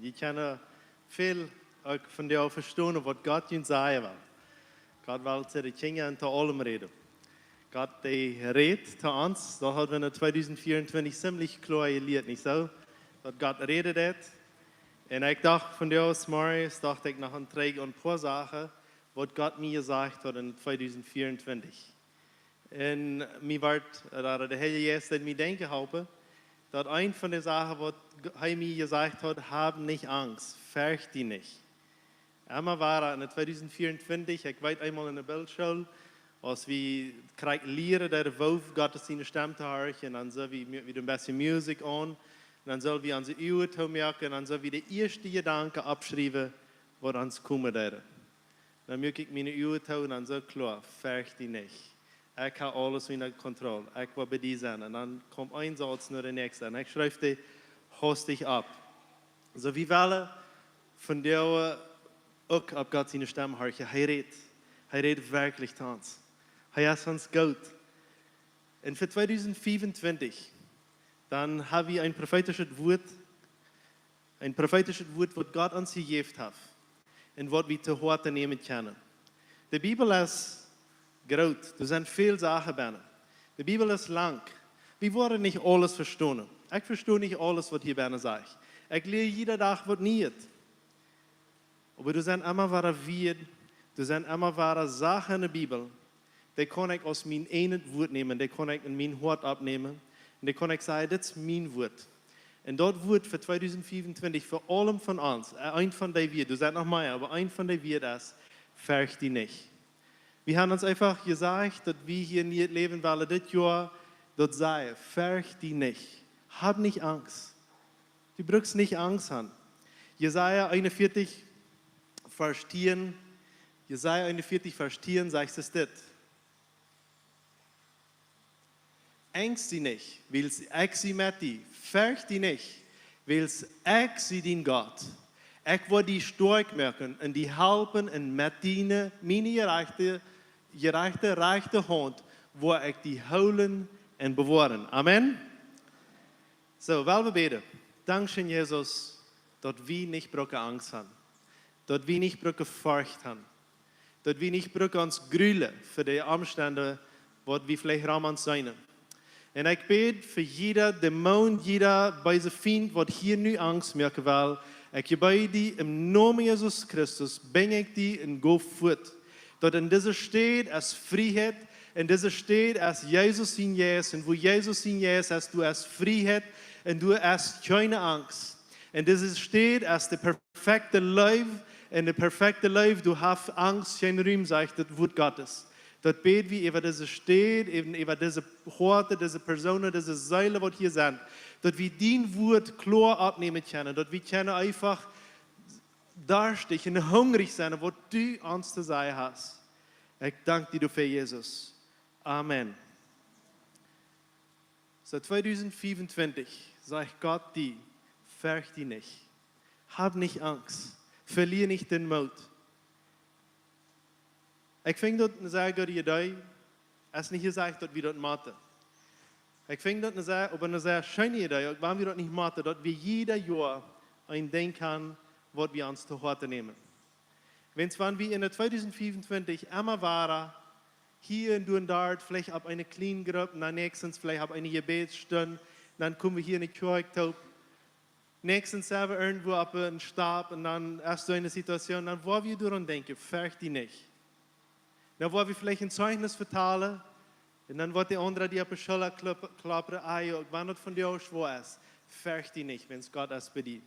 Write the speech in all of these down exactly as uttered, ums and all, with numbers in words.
Jie kjennen väl uk von dee vestonen, waut Gott junt sajen well. Gott well to de Kjinja un to aulem räden. Gott, dee rät to ons, daut haud wie en tweedusent vea un twintich ziemlich kloa jelieet, nich soo? Daut Gott räden deit. Un ekj docht von dee aus morjes, docht ekj noch aun trigj een poa Sachen, waut Gott mie jesajcht haud en tweedusent vea un twintich. Un mie wort, äh, de Heilje Jeist deed mie denkjen halpen, daut eent von de Sachen, waut G-, hee mie jesajcht haud: "Hab nich Angst, fercht die nich." Emma wada en tweedusent vea un twintich, ekj weet, eemol en de Bildschool, aus wie krakjt lieren, dee Woof Gott siene Stemm to horchen, un dan sull wie, wie een bät Musikj aun, un dan sull wie onse Uagen toomoaken, un dan sull wie de ieeschte Jedanken oppschriewen, waut ons komen deeden. Dan muak ekj miene Uagen too un dan soo kloa: "Fercht die nich. Ekj hab aules unja Kontroll. Ekj woa bie die sennen." Un dan kjemt een Sauz no dän näakjsten. Un ekj schrift dee hastich opp. Soo, wie wellen vondoag uk opp Gott siene Stemm horchen. Hee rät. Hee rät werkjlich to ons. Hee es ons goot. Un fa tweedusent vea un twintich, dan hab wie een profeetischet Wuat, een profeetischet Wuat, waut Gott ons jejäft haft un waut wie to Hoaten nämen kjennen. De Bibel es groot, doa sent väl Sachen bennen. De Bibel es lang. Wie woaren nich aules vestonen. Ekj vesto nich aules, waut hia bennen sajcht. Ekj lia jieda Dach waut Nieet. Oba doa sent emma wada Wieed, doa sent emma wada Sachen en de Bibel, dee kaun ekj aus mien eejnet Wuat nämen, dee kaun ekj en mien Hoat oppnämen, un dee kaun ekj sajen: "Dit es mien Wuat." Un daut Wuat fa tweedusent vea un twintich, fa aulem von ons, äh, eent von dee Wieed, doa sent noch mea, oba eent von dee Wieed es: "Fercht die nich." Wie haben ons eefach jesajcht, daut wie hia en daut Läwen wellen dit Joa, daut sajen: "Fercht die nich. Hab nich Angst." Du brukst nich Angst haben. Jesaja eenunvieetich, Varsch tieen. Jesaja eenunvieetich, Varsch tieen sajcht et dit: "Angst die nich, wiels ekj sie met die. Fercht die nich, wiels ekj sie dien Gott. Ekj woa die stoakj moaken un die halpen un met diene, miene jerajchte, jerajchte, rajchte Haunt woa ekj die hoolen un bewoaren." Amen. Soo, well wie bäden. Dankscheen, Jesus, daut wie nich brucken Angst haben, daut wie nich brucken Forcht haben, daut wie nich brucken ons grulen fa de Omstend, waut wie veleicht rom ons seenen. Un ekj bäd fa jieda Dämon, jieda beesa Fient, waut hia nu Angst moaken well. Ekj bäd die em Nomen Jesus Christus, binj ekj die un go fuat. Daut en dise Städ es Frieheit, en dise Städ es Jesus sien Jeist, un wua Jesus sien Jeist es, doa es Frieheit, un doa es kjeene Angst. En dise Städ es de perfekjte Leew, un de perfekjte Leew, doa haft Angst kjeen Rum, sajcht daut Wuat Gottes. Daut bäd wie äwa dise Städ, äwa, äwa dise Hoaten, dise Persoonen, dise Seelen, waut hia sent, daut wie dien Wuat kloa oppnämen kjennen, daut wie kjennen eefach darstich un hungrich sennen, waut du ons to sajen hast. Ekj dank die doafäa, Jesus. Amen. Soo, tweedusent vea un twintich, sajcht Gott die: "Fercht die nich. Hab nich Angst. Velia nich dän Moot." Ekj finj daut eene sea goode Idee. Es nich jesajcht, daut wie daut motten. Ekj finj daut eene sea, oba eene sea scheene Idee, uk wan wie daut nich motten, daut wie jieda Joa een Dinkj haben, waut wie ons to Hoaten nämen. Wiels wan wie en tweedusent vea un twintich emma wada hia un doa un doa, veleicht opp eene kjliene Grupp, un dan näakjstens veleicht opp eene Jebädsstund, dan komen wie hia en de Kjoakj toop, näakjstens sent wie irjentwua opp een Stap, un dan es doa eene Situation, dan woa wie doaraun denkjen: "Fercht die nich." Dan woa wie veleicht een Zeichnis vetalen, un dan woat de aundra die opp de Schulla klopp-, kloppen: "Ah jo, uk wan daut vondoag schwoa es, fercht die nich, wiels Gott es bie die."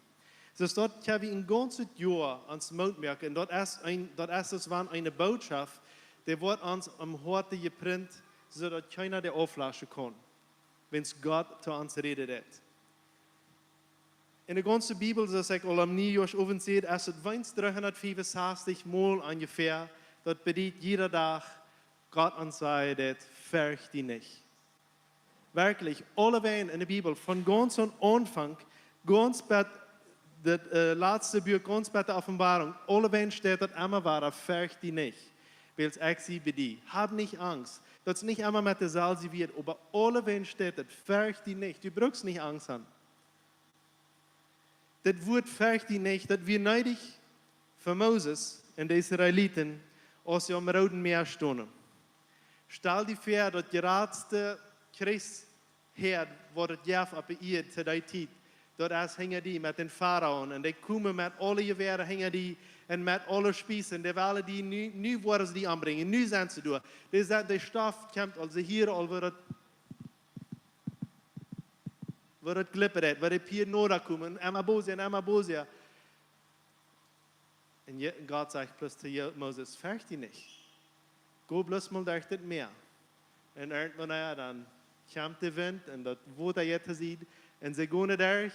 Soo daut kjenn wie een gaunzet Joa ons Moot moaken, un daut es een, daut es aus wan eene Bootschoft, dee woat ons em Hoat jeprint, soo daut kjeena dee auflaschen kaun, wiels Gott to ons räden deit. En de gaunze Bibel, soo aus ekj aul aum Niejoarsowent säd, es et weens dreehundat fiefunsastich Mol onjefäa, daut bediet jieda Dach, Gott ons sajcht: "Fercht die nich." Werkjlich, aulewäajen en de Bibel, von gaunz aum Aunfank, gaunz bat daut, äh, latste Buak, gaunz bat de Offenbarung, aulewäajen steit daut emma wada: "Fercht die nich, wiels ekj sie bie die. Hab nich Angst." Daut es nich emma met deeselwje Wieed, oba aulewäajen steit daut: "Fercht die nich." Du brukst nich Angst haben. Dit Wuat fercht die nich, daut wia needich fa Moses un de Israeliten, aus see aum Rooden Mäa stunden. Stal die väa, daut jratste Kjrichshäad, waut et jeef opp de Ieed to dee Tiet, daut es hinja die met dän Farao un dee komen met aule Jewäaren hinja die un met aule Spiessen, dee wellen die nu, nu woaren see die ombrinjen, nu sent see doa. Dee sent, de Stoff kjemt aul, see hieren aul, woo daut, woo daut glippret, woo de Pieren noda komen, emma bosa un emma bosa. Un je-, Gott sajcht bloos to Jo-, Moses: Fercht die nich. Go bloos mol derch dit Mäa. Un irjentwanea, dan kjemt de Wint un daut Wota jeit to Sied. Un see gonen derch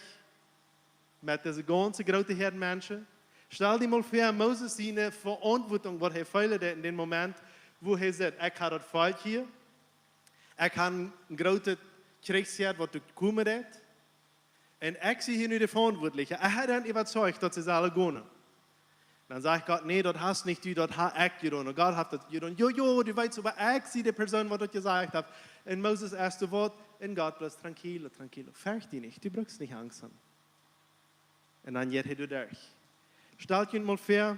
met dise gaunze groote Häad Menschen. Stal die mol väa, Moses siene Veauntwuatunk, waut hee feelen deed en dän Moment, wua hee sajcht: Ekj hab daut Volkj hia. Ekj hab een grootet Kjrichshäad, waut doa komen deit. Un ekj sie hia nu de Veauntwuatliche. Ekj hab an äwazeicht, daut see sellen gonen. Dan sajcht Gott: Nä, daut hast nich du, daut hab ekj jedonen. Un Gott haft daut jedonen. Jo, jo, du weetst, oba ekj sie de Persoon, waut daut jesajcht haft. Un Moses es doa waut. Un Gott bloos: Tranquilo, tranquilo. Fercht die nich. Du brukst nich Angst haben. Un dan jeit hee doa derch. Stalt junt mol väa,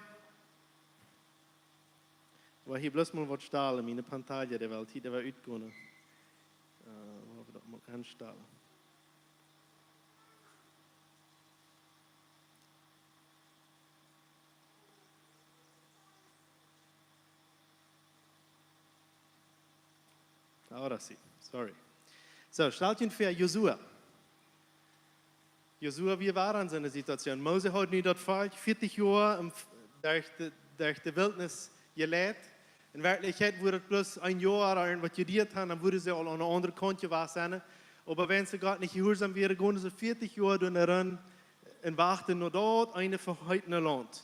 wie hia bloos mol waut stalen, miene pantalla, dee well hia utgonen. Äh, wie woaren daut mol enstalen. Ahora sí, sorry. Soo, stalt junt väa, Josua. Josua wia wada en soone Situation. Mose haud nu daut Volkj vieetich Joa em F-, derch de, derch de Wiltnis jeleit. En Werkjlichkjeit wudd et bloos een Joa ooda irjentwaut jeduat haben, dan wudden see aul aun de aundre Kaunt jewast sennen. Oba wan see Gott nich jehuarsom wieren, gonen see vieetich Joa doa nenn un wachten no daut eene veheetne Launt.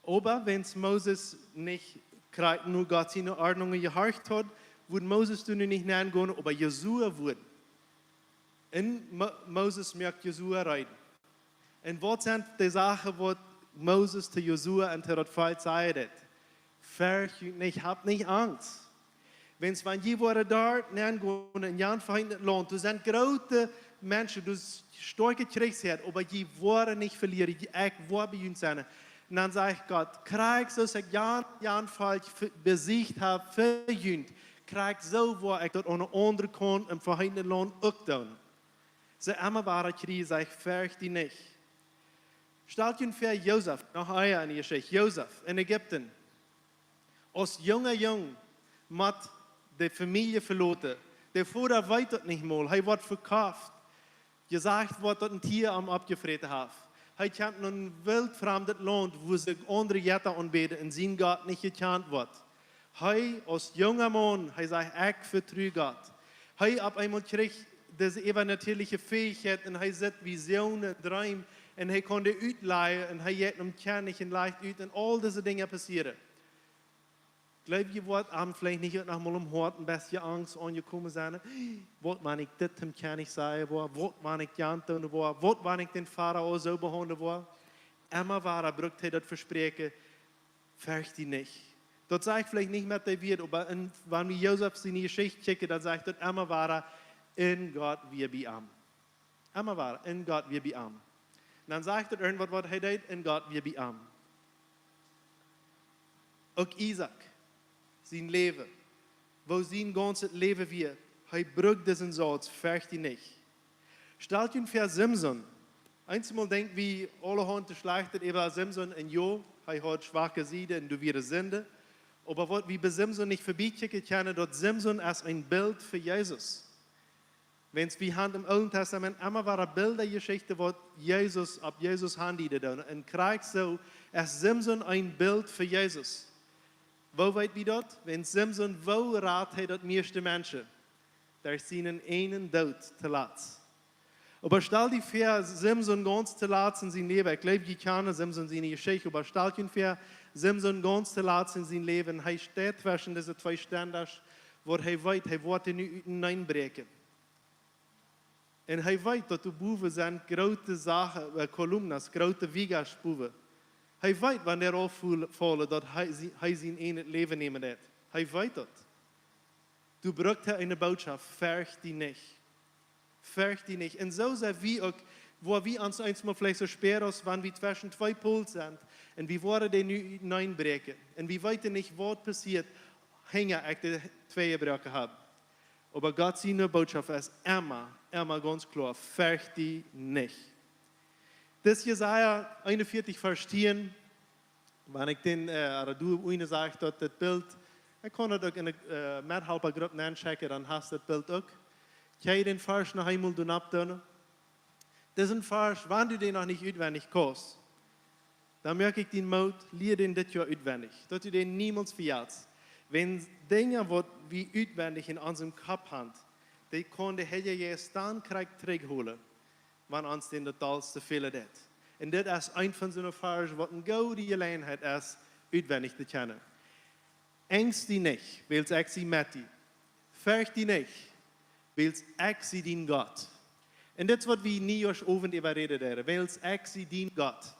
Oba wan Moses nich krakjt no Gott siene Ordnungen jehorcht haud, wudd Moses doa nu nich nenn gonen, oba Josua wudd. Un Mo-, Moses moakt Josua reed. Un waut sent de Sachen, waut Moses to Josua un to daut Volkj säd? Fercht junt nich, habt nich Angst. Wan, wan jie woaren doa nenn gonen en jan veheetnet Launt, doa sent groote Menschen, doa sent stoakje Kjrichshäad, oba jie woaren nich velieren, ekj woa bie junt sennen. Un dan sajcht Gott: Krakjt soo aus ekj jan, jan Volkj ve-, besiecht hab fa junt, krakjt soo woa ekj daut aun de aundre Kaunt em veheetnen Launt uk doonen. See emma wada kjrie-, sajcht: Fercht die nich. Stalt junt väa, Josef, noch ea enne Jeschicht, Josef en Ägipten. Aus junga Jung mott de Famielje veloten. De Voda weet daut nich mol. Hee woat vekoft. Jesajcht woat, daut een Tia am oppjefräten haft. Hee kjemt no een weltfremdet Launt, wua see aundre Jetta aunbäden un sien Gott nich jekjant woat. Hee aus junga Maun, hee sajcht: Ekj vetru Gott. Hee opp eemol kjricht dise äwanatierliche Fäichkjeit un hee sitt Visionen, Dreem un hee kaun dee utlajen un hee jeit nom Kjennich un lajcht ut un aul dise Dinja passieren. Jleew jie, woat am veleicht nich uk noch mol em Hoat een bät Angst aunjekomen sennen? Waut wan ekj dit dem Kjennich sajen woa? Waut wan ekj jant doonen woa? Waut wan ekj dän Farao soo behaundlen woa? Emma wada brukt hee daut Vespräakjen: Fercht die nich. Daut sajcht veleicht nich met de Wieed, oba en, wan wie Josef siene Jeschicht kjikjen, dan sajcht daut emma wada: Un Gott wia bie am. Emma wada: Un Gott wia bie am. Un dan sajcht daut irjentwaut, waut hee deed, un Gott wia bie am. Uk Isaak sien Läwen, woo sien gaunzet Läwen wia, hee brukt disen Sauz: Fercht die nich. Stalt junt väa Simson. Eemol denkj wie aulahaunt Schlajchtet äwa Simson, un jo, hee haud schwake Sieden un doa wia Sind. Oba waut wie bie Simson nich vebie kjikjen kjennen, daut Simson es een Bilt fa Jesus. Wan wie han em Oolen Testament emma wada Bilda, Jeschichten, waut Jesus, opp Jesus handieeden doonen. Un krakjt soo es Simson een Bilt fa Jesus. Woo weet wie daut? Wan Simson, woo rat hee daut mieeschte Menschen? Derch sienen eenen Doot toolatst. Oba stal die väa, Simson gaunz toolatst en sien Läwen. Ekj jleew, jie kjanen Simson siene Jeschicht, oba stal die väa, Simson gaunz toolatst en sien Läwen. Hee steit tweschen dise twee Ständ, waut hee weet, hee woat dee nu utenaunda bräakjen. Un hee weet, daut doa bowen sent groote Sachen, äh, columnas, groote Wiegasch bowen. Hee weet, wan dee auffaulen, daut hee sie-, hee sien eejet Läwen nämen deit. Hee weet daut. Doa brukt hee eene Botschaft: Fercht die nich. Fercht die nich. Un soo sent wie uk, Wua wie ons eensmol veleicht soo späaren, aus wan wie tweschen twee Pols sent, un wie woaren dee nu utenaunda bräakjen, un wie weeten nich, waut passieet, hinja ekj dee twee jebroaken hab. Oba Gott siene Bootschoft es emma, emma gaunz kloa: Fercht die nich. Dit Jesaja eenunvieetich, Varsch tieen, wan ekj dän, äh, ooda du eene sajchst daut dit Bilt, ekj kaun daut uk enne, äh, Methalpagrupp nenschekjen, dan hast daut Bilt uk. Kjenn jie dän Varsch noch eemol doonen oppdoonen? Dit es een Varsch, wan du dän noch nich utwendich kaust, dan moak ekj die Moot: Lia dän dit Joa utwendich, daut du dän niemols vejatst. Wan Dinja, waut wie utwendich en onsem Kopp haben, dee kaun de Heilje Jeist dan krakjt trigjhoolen, wan ons dän daut dollst fälen deit. Un dit es een von soone Varsch, waut eene goode Jeläajenheit es, utwendich to kjennen. Angst die nich, wiels ekj sie met die. Fercht die nich, wiels ekj sie dien Gott. Un dit es, waut wie Niejoaschowent äwa räden deeden: Wiels ekj sie dien Gott.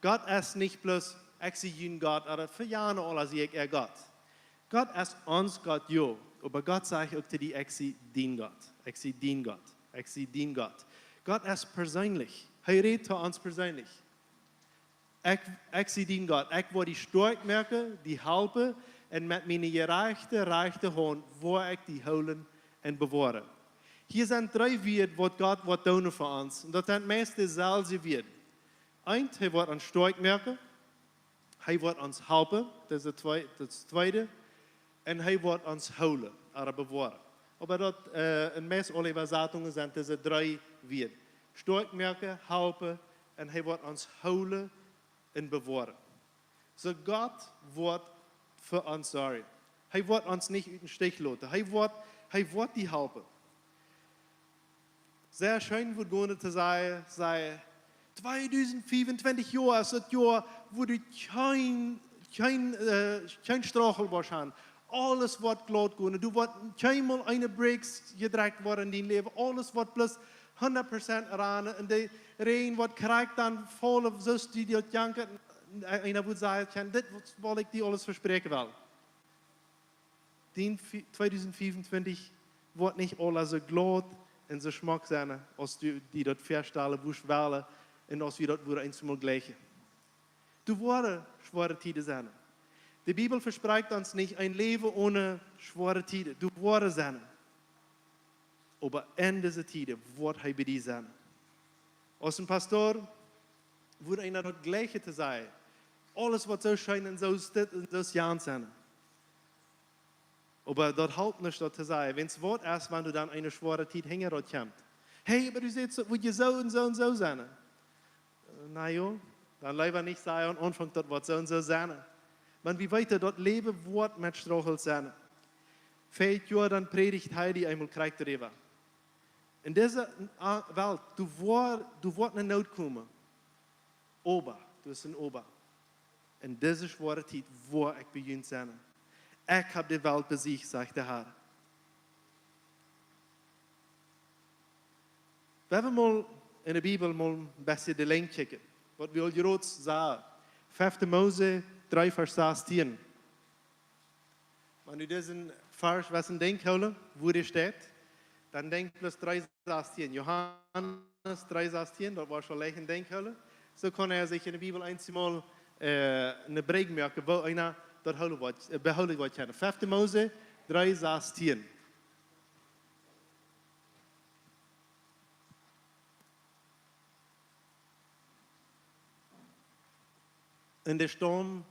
Gott es nich bloos: Ekj sie jun Gott, ooda fa jane aula sie ekj äa Gott. Gott es ons Gott, jo, oba Gott sajcht uk to die: Ekj sie dien Gott, ekj sie dien Gott, ekj sie dien Gott. Gott es perseenlich. Hee rät to ons perseenlich. Ekj, ekj sie dien Gott. Ekj woa die stoakj moaken, die halpen, un met miene jerajchte, rajchte Haunt woa ekj die hoolen un bewoaren. Hia sent dree Wieed, waut Gott woat doonen fa ons. Un daut sent meist deeselwje Wieed. Eent, hee woat ons stoakj moaken. Hee woat ons halpen, daut es daut twee-, daut tweede. Un hee woat ons hoolen, ooda bewoaren. Oba daut, äh, en meist aule Äwasatungen sent dise dree Wieed: stoakj moaken, halpen, un hee woat ons hoolen un bewoaren. Soo Gott woat fa ons sorjen. Hee woat ons nich ut dän Stich loten. Hee woat, hee woat die halpen. Sea scheen woat gonen to sajen, sajen: Tweedusent fiefuntwintich Joa es daut Joa, wua du kjeen, kjeen, äh, kjeen Strajel woascht haben. Aules woat glaut gonen. Du woascht kjeenmol eene Break jedrekjt woaren en dien Läwen. Aules woat bloos hundat Prozent ranen. Un de Räajen woat krakjt dan faulen, soo aus du daut jankat. Eena woat sajen kjennen: Dit, waut ekj die aules vespräakjen well. Dien fi-, tweedusent fiefuntwintich woat nich aula soo glaut un soo schmock sennen, aus du die daut väastalen wurscht wellen un aus wie daut wudden eensmol jlikjen. Doa woaren schwoare Tieden sennen. De Bibel vesprakjt ons nich een Läwen one schwoare Tieden. Doa woaren sennen. Oba en dise Tieden woat hee bie die sennen. Aus een Pastor wudd eena daut jlikjen to sajen: Aules woat soo scheen un soo stell un soo jant sennen. Oba daut halpt nuscht, daut to sajen, wan et woa es, wan du dan eene schwoare Tiet hinja daut kjemst. Hey, oba du sajchst, daut woat je soo un soo un soo sennen. Na jo, dan leewa nich sajen aum Aunfank, daut woat soo un soo sennen. Wan wie weeten, daut Läwen woat met Strajels sennen. Väl Joa dan prädicht hee die eemol krakjt doaräwa. En dise, äh, Welt, doa woat, doa woat eene Noot komen. Oba, doa es een Oba. En dise schwoare Tiet woa ekj bie junt sennen. Ekj hab de Welt besiecht, sajcht de Herr. Wie haben mol en de Bibel mol een bät de Lien kjikjen. Waut wie aul jrod sagen. Fefte Mose dree, Varsch sastieen. Wan du disen Varsch west em Denkj hoolen, wua dee steit, dan denkj bloos dree sastieen. Johanes dree sastieen, daut woat aul leicht em Denkj hoolen. Soo kaun eena sikj en de Bibel eemol, äh, eene Brigj moaken, woo eena daut hoolen woat, äh, behoolen woat kjennen. Fefte Mose dree sastieen. En de Storm,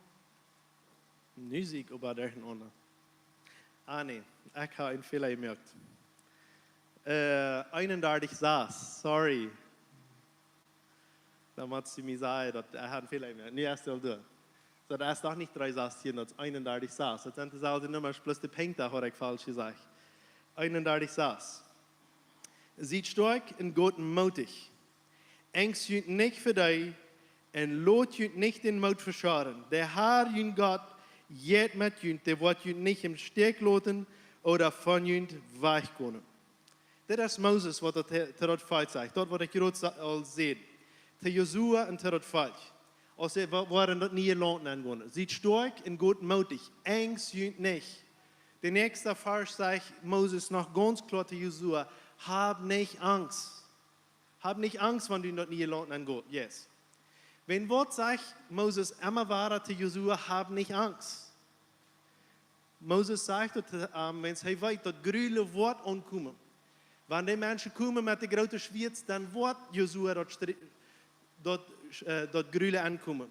Musik äwa derchenaunda. Ah, nä, ekj hab eenen Fäla jemoakt. Äh, eenundartich sas, sorry. Dan mott jie mie sajen, daut ekj hab eenen Fäla jemoakt. Nu es et aul doa. Soo, daut es doch nich dree sastieen, daut es eenundartich sas. Daut sent deeselwje Nummasch, bloos de Punkt haud ekj faulsch jesajcht. Eenundartich sas. Siet stoakj un goot mootich. Angst junt nich fa dee, un lot junt nich dän Moot veschoaren. De Herr, jun Gott, jeit met junt, dee woat junt nich em Stich loten ooda von junt wajchgonen. Dit es Moses, waut daut he-, to daut Volkj sajcht. Daut, waut ekj jrod sa-, aul säd. To Josua un to daut Volkj. Aus see wa-, woaren daut niee Launt nengonen. Siet stoakj un goot mootich. Angst junt nich. De näakjste Varsch sajcht Moses noch gaunz kloa to Josua: Hab nich Angst. Hab nich Angst, wan du en daut niee Launt nenn gost. Yes. Wan waut sajcht Moses emma wada to Josua: Hab nich Angst. Moses sajcht daut, ähm, wan hee weet, daut Grule woat aunkomen. Wan dee Menschen komen met de groote Schwieet, dan woat Josua daut, Stri- daut, äh, daut Grule aunkomen.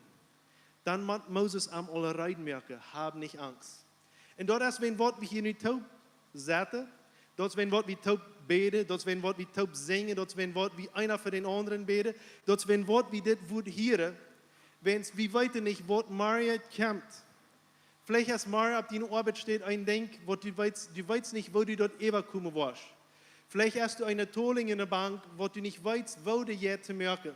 Dan mott Moses am aul reed moaken: Hab nich Angst. Un daut es wan waut wie hia nu toop setten, daut es wan waut wie toop bäden, daut es wan waut wie toop sinjen, daut es wan waut wie eena fa dän aundren bäden, daut es wan waut wie dit Wuat hieren, wan wie weeten nich, waut morjen kjemt. Veleicht es morjen opp diene Oabeit steit een Dinkj, waut du weetst, du weetst nich, woo du daut äwakomen woascht. Veleicht hast du eene Tolinj en de Bank, waut du nich weetst, woo du daut to moaken.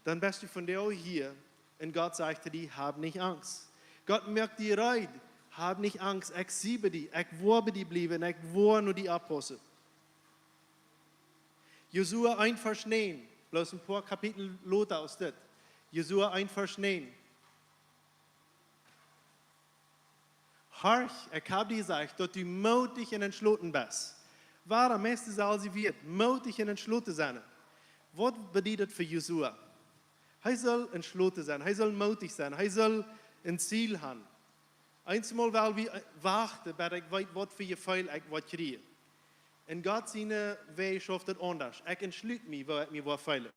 Dan best du vondoag hia un Gott sajcht to die: Hab nich Angst. Gott moakt die reed: Hab nich Angst, ekj sie bie die, ekj woa bie die bliewen un ekj woa no die oppaussen. Josua eent Varsch näajen, bloos een poa Kapitel lota aus dit. Josua eent Varsch näajen. Horch, ekj hab die jesajcht, daut du moodich un entschloten best. Wuarom es daut soo aus hee wia, moodich un entschloten sennen? Waut bediet daut fa Josua? Hee saul entschloten sennen, hee saul moodich sennen, hee saul een Ziel haben. Eensmol well wie, äh, wachten, bat ekj weet, waut fa Jefeel ekj woa kjrieen. Un Gott siene Wäaj schauft daut aundasch. Ekj entschloot mie, woo ekj mie woa feelen.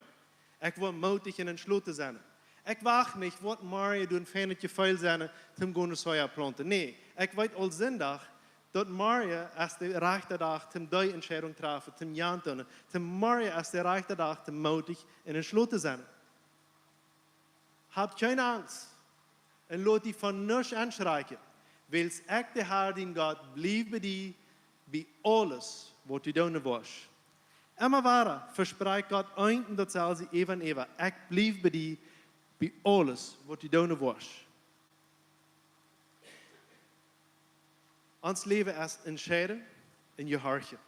Ekj woa moodich un entschloten sennen. Ekj wacht nich, waut morjen doa een feinet Jefeel sennen, toom gonen Soja plaunten. Nä, ekj weet aul Sindach, daut morjen es de rajchta Dach toom dee Entscheidunk träfen, toom jo doonen. Toom morjen es de rajchta Dach toom moodich un entschloten sennen. Hab kjeene Angst un lot die von nuscht aunschrakjen, wiels ekj, de Herr, dien Gott, bliew bie die, bie aules, waut du doonen woascht. Emma wada vesprajcht Gott eent un daut selwje äwa un äwa: Ekj bliew bie die, bie aules, waut du doonen woascht. Ons Läwen es entscheiden un jehorchen.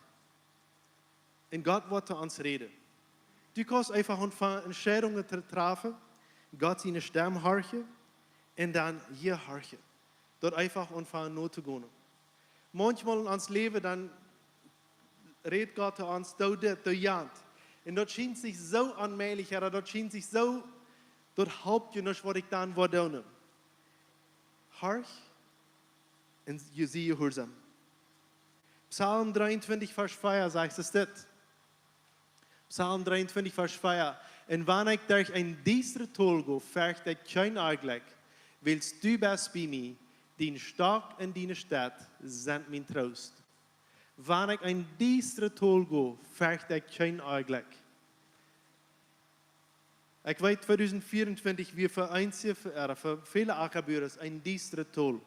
Un Gott woat to ons räden. Du kaust eefach aunfangen Entscheidungen to träfen, Gott siene Stemm horchen un dan jehorchen. Daut eefach aunfangen notogonen. Maunchmol en ons Läwen dan rät Gott to ons: Doo dit, doo jant. Un daut schient sikj soo onmäajlich, ooda daut schient sikj soo, daut halpt je nich, waut ekj dan woa doonen. Horch un je-, sie jehuarsom. Psalm dreeuntwintich Varsch vea sajcht es dit. Psalm dreeuntwintich Varsch vea: Un wan ekj derch een diestret Tol go, fercht ekj kjeen Onjlekj, wiels du best bie mie, dien Stock un diene Stet sent mien Troost. Wan ekj een diestret Tol go, fercht ekj kjeen Onjlekj. Ekj weet, tweedusent vea un twintich wia fa eenje, ooda fa väle Ackabuasch een diestret Tol.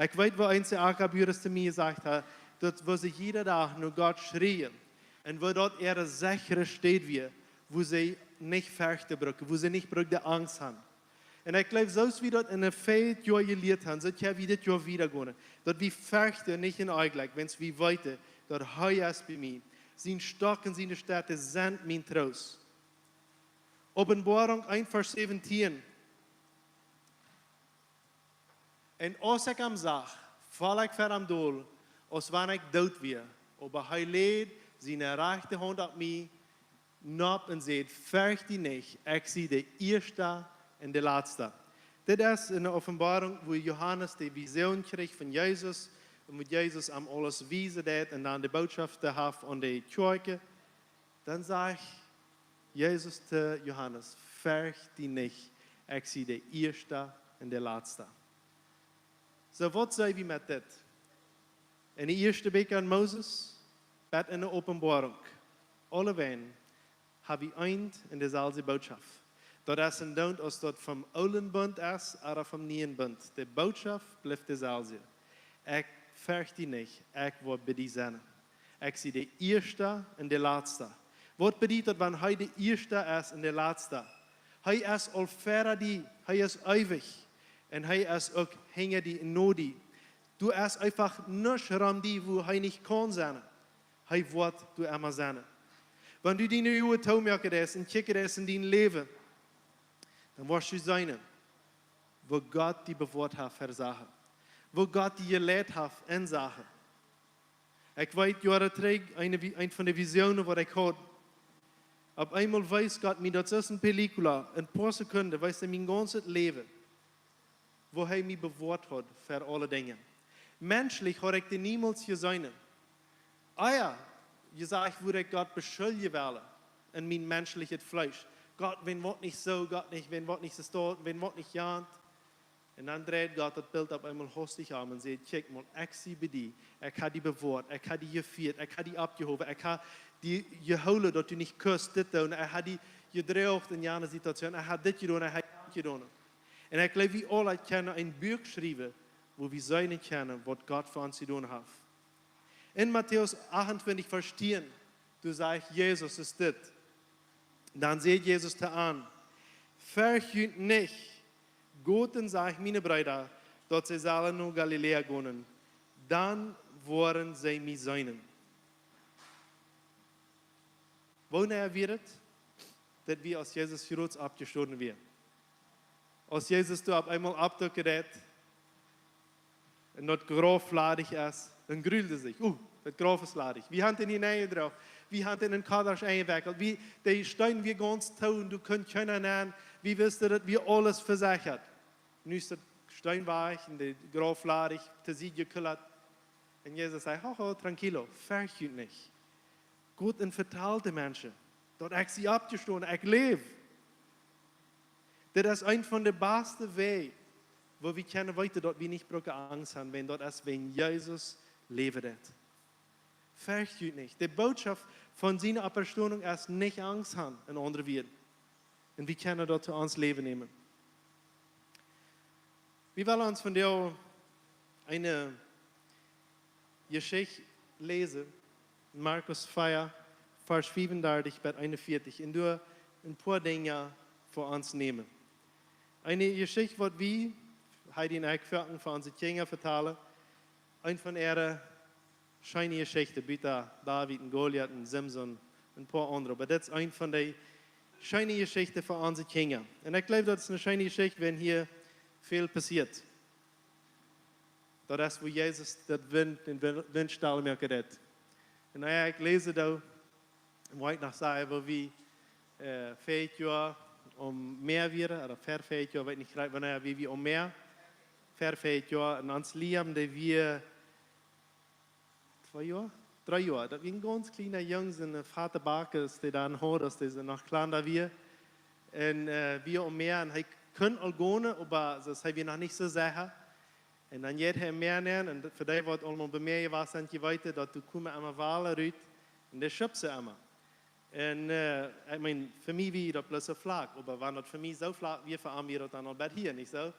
Ekj weet, woo eenje Ackabuasch to mie jesajcht haben, daut woo see jieda Dach no Gott schrieen un woo daut äare sechre Städ wia, woo see nich ferchten bruckten, woo see nich bruckten Angst haben. Un ekj jleew, soo aus wie daut en de vea Joa jelieet haben, soo kjenn wie dit Joa wieda gonen. Daut wie ferchten nich un onjlekj, wan wie weeten, daut hee es bie mie. Sien Stock un siene Stet sent mien Troost. Openboarunk eent Varsch säwentieen. Un aus ekj am sach, foll ekj ver am dol, aus wan ekj doot wia. Oba hee läd siene rajchte Haunt opp mie nopp un säd: Fercht die nich, ekj sie de ieeschta un de latsta. Dit es en de Openboarunk, wua Johanes de Visioon kjrieech von Jesus un wua Jesus am aules wiesen deed un dan de Bootschoft haft aun de Kjoakjen. Dan sajcht Jesus to Johanes: Fercht die nich, ekj sie de ieeschta un de latsta. Soo, waut sent wie met dit? En de ieeschte Bieekja en Moses, bat en de Openboarunk, aulewäajen hab wie eent un deeselwje Bootschoft. Daut es en Doont, aus daut vom oolen Bunt es, ooda vom nieen Bunt. De Bootschoft blift deeselwje. Ekj fercht die nich, ekj woa bie die sennen. Ekj sie de ieeschta un de latsta. Waut bediet daut, wan hee de ieeschta es un de latsta? Hee es aul ver die, hee es eewich. Un hee es uk hinja die un no die. Doa es eefach nuscht rom die, wua hee nich kaun sennen. Hee woat doa emma sennen. Wan du diene Uagen toomoaken deist un kjikjen deist en dien Läwen, dan woascht du seenen, woo Gott die bewoat haft ver Sachen. Woo Gott die jeleit haft en Sachen. Ekj weet, Joaren trigj, eene Vi-, eent von de Visionen, waut ekj haud, Opp eemol wees Gott mie, daut es een película, een poa Sekunden, wees hee mien gaunzet Läwen, woo hee mie bewoat haud fa aule Dinja. Menschlich haud ekj dee niemols jeseenen. Ah jo, jesajcht, wudd ekj Gott beschuljen wellen en mien menschlichet Fleesch. Gott, wäm woat nich soo, Gott nich, wäm woat nich soo stolt, wäm woat nich jant. Un dan dreid Gott daut Bilt opp eemol hastich om un sajcht: Kjikj mol, ekj sie bie die. Ekj hab die bewoat, ekj hab die jefieet, ekj hab die oppjehowen, ekj hab die jehoolen, daut du nich kust dit doonen. Ekj hab die jedroagen en jane Situation, ekj hab dit jedonen, ekj hab jant jedonen. Un ekj jleew, wie aule kjennen een Buak schriewen, wua wie seenen kjennen, waut Gott fa ons jedonen haft. En Matäus achtuntwintich Varsch tieen, doa sajcht Jesus es dit. Dan säd Jesus to an: Ferjcht junt nich, Gott sajcht miene Breeda, daut see sellen no Galiläa gonen, dan woaren see mie seenen. Wanea wia et, daut wie, aus Jesus jrod oppjestonen wia? Aus Jesus doa opp eemol oppducken deed un daut Grauf ladich es, dan grulden see sikj. Uh, daut Grauf es ladich. Wie haben dän hia nenjedroagen. Wie haben dän en Kodasch enjewekjelt. Wie, de Steen wia gaunz too un doa kunn kjeena nenn. Wie wisten, daut wia aules vesechat. Nu es daut Steen wajch un daut Grauf ladich, to Sied jekulat. Un Jesus säd: Ho, ho, tranquilo, ferjcht junt nich. Gott vetald de Menschen, daut ekj sie oppjestonen, ekj läw. Dit es een von de baste Wäaj, wua wie kjennen weeten, daut wie nich brucken Angst haben, wan daut es, wan Jesus läwen deit. Ferjcht junt nich. De Botschaft von siene Oppstonunk es nich Angst haben, en aundre Wieed. Un wie kjennen daut to ons Läwen nämen. Wie wellen ons vondoag eene Jeschicht läsen, Markus vea, Varsch fiefundartich bat eenunvieetich, un doa een poa Dinja fa ons nämen. Eene Jeschicht, waut wie, Heidi un ekj, foaken fa onse Kjinja vetalen, een von äare scheene Jeschichten, buta David un Goliat un Simson un een poa aundre. Oba dit es een von de scheene Jeschichten fa onse Kjinja. Un ekj jleew, daut es eene scheene Jeschicht, wan hia väl passieet. Daut es, wua Jesus daut Wint, dän Wint, Wint stell moaken deed. Un nu jo, ekj läs daut, un woa ekj noch sajen, wua wie, äh, vieedich Joa aum Mäa wieren, ooda ver vieedich Joa, weet nich krakjt, wanea wie, wie aum Mäa, ver vieedich Joa, un ons Liam, dee wia twee Joa? Dree Joa. Daut wia een gaunz kjliena Jung, soone fate Backes, dee dan haud, aus dee noch kjlanda wia. Un, äh, wia aum Mäa, un hee kunn aul gonen, oba soo, hee wia noch nich soo secha. Un dan jeit hee em Mäa nenn, un fa dee, waut aul mol bie Mäa jewast sent, dee weeten, daut doa komen emma Walen rut, un dee schubsen emma. Un, äh, ekj meen, fa mie wia daut bloos soo flach, oba wan daut fa mie soo flach wia, fa am wia daut dan aul bat hia, nich soo?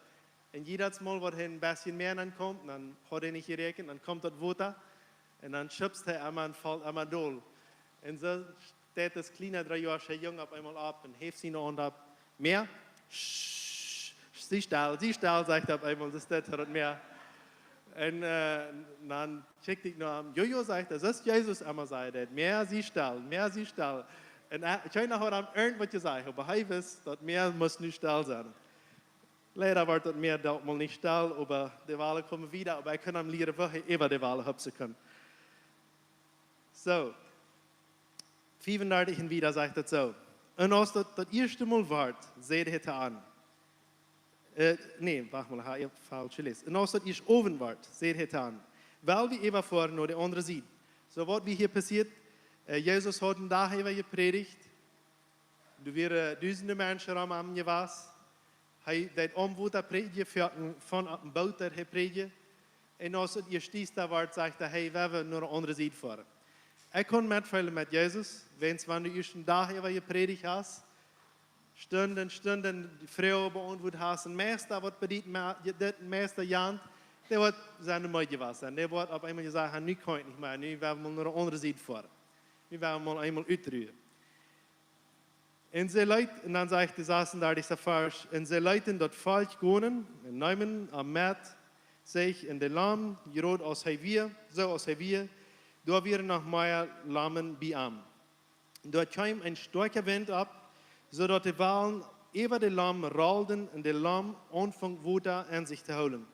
Un jiedet Mol, waut hee een bät mea ankjeem, dan haud hee nich jeräakjent, dan kjeem daut Wota, un dan schubst hee emma un felt emma dol. Un soo steit dis kjliena dreejoascha Jung opp eemol opp un heft siene Haunt opp. Mäa? Sch, sie stell, sie stell, sajcht hee opp eemol, daut es daut Mäa. Un, äh, dan kjikj ekj no am. Jo, jo, sajcht hee, daut es Jesus, emma säd hee: Mäa, sie stell, Mäa, sie stell. Un, äh, kjeena haud am irjentwaut jesajcht, oba hee wist, daut Mäa must nu stell sennen. Leida wort daut Mäa daut Mol nich stell, oba de Walen kjeemen wada, oba ekj kunn am lieren, woo hee äwa de Walen hupsen kunn. Soo, fiefendartich un wieda sajcht daut soo. Un aus daut daut ieeschte Mol wort, säd hee to an. Äh, nä, wacht mol, ha, ekj hab faulsch jeläst. Un aus daut ieescht Owent wort, säd hee to an: Well wie äwafoaren no de aundre Sied. Soo, waut wia hia passieet, äh, Jesus haud een Dach äwa jeprädicht, doa wieren, äh, dusende Menschen rom am jewast. Hee deed aum Wota prädjen, foaken von opp een Boot deed hee prädjen. Un aus daut ieescht diesta wort, sajcht hee: Hey, well wie no de aundre Sied foaren. Ekj kunn metfeelen met Jesus, wiels wan du ieescht een Dach äwa jeprädicht hast, Stunden, Stunden de Froagen beauntwuat hast, un Meista, waut bediet ma-, dit, Meista jant, dee woat sennen meed jewast sennen. Dee woat opp eemol jesajcht haben: Nu kaun ekj nich mea, nu well wie mol no de aundre Sied foaren. Nu well wie mol eemol utruen. Un see leet, un dan sajcht de sasundartichste Varsch: Un see leeten daut Volkj gonen un neemen am met sikj en de Lam, jrod aus hee wia, soo aus hee wia. Doa wieren noch mea Lamen bie am. Doa kjeem een stoakja Wint opp, soo daut de Walen äwa de Lam rolden un de Lam aunfunk Wota en sikj to hoolen.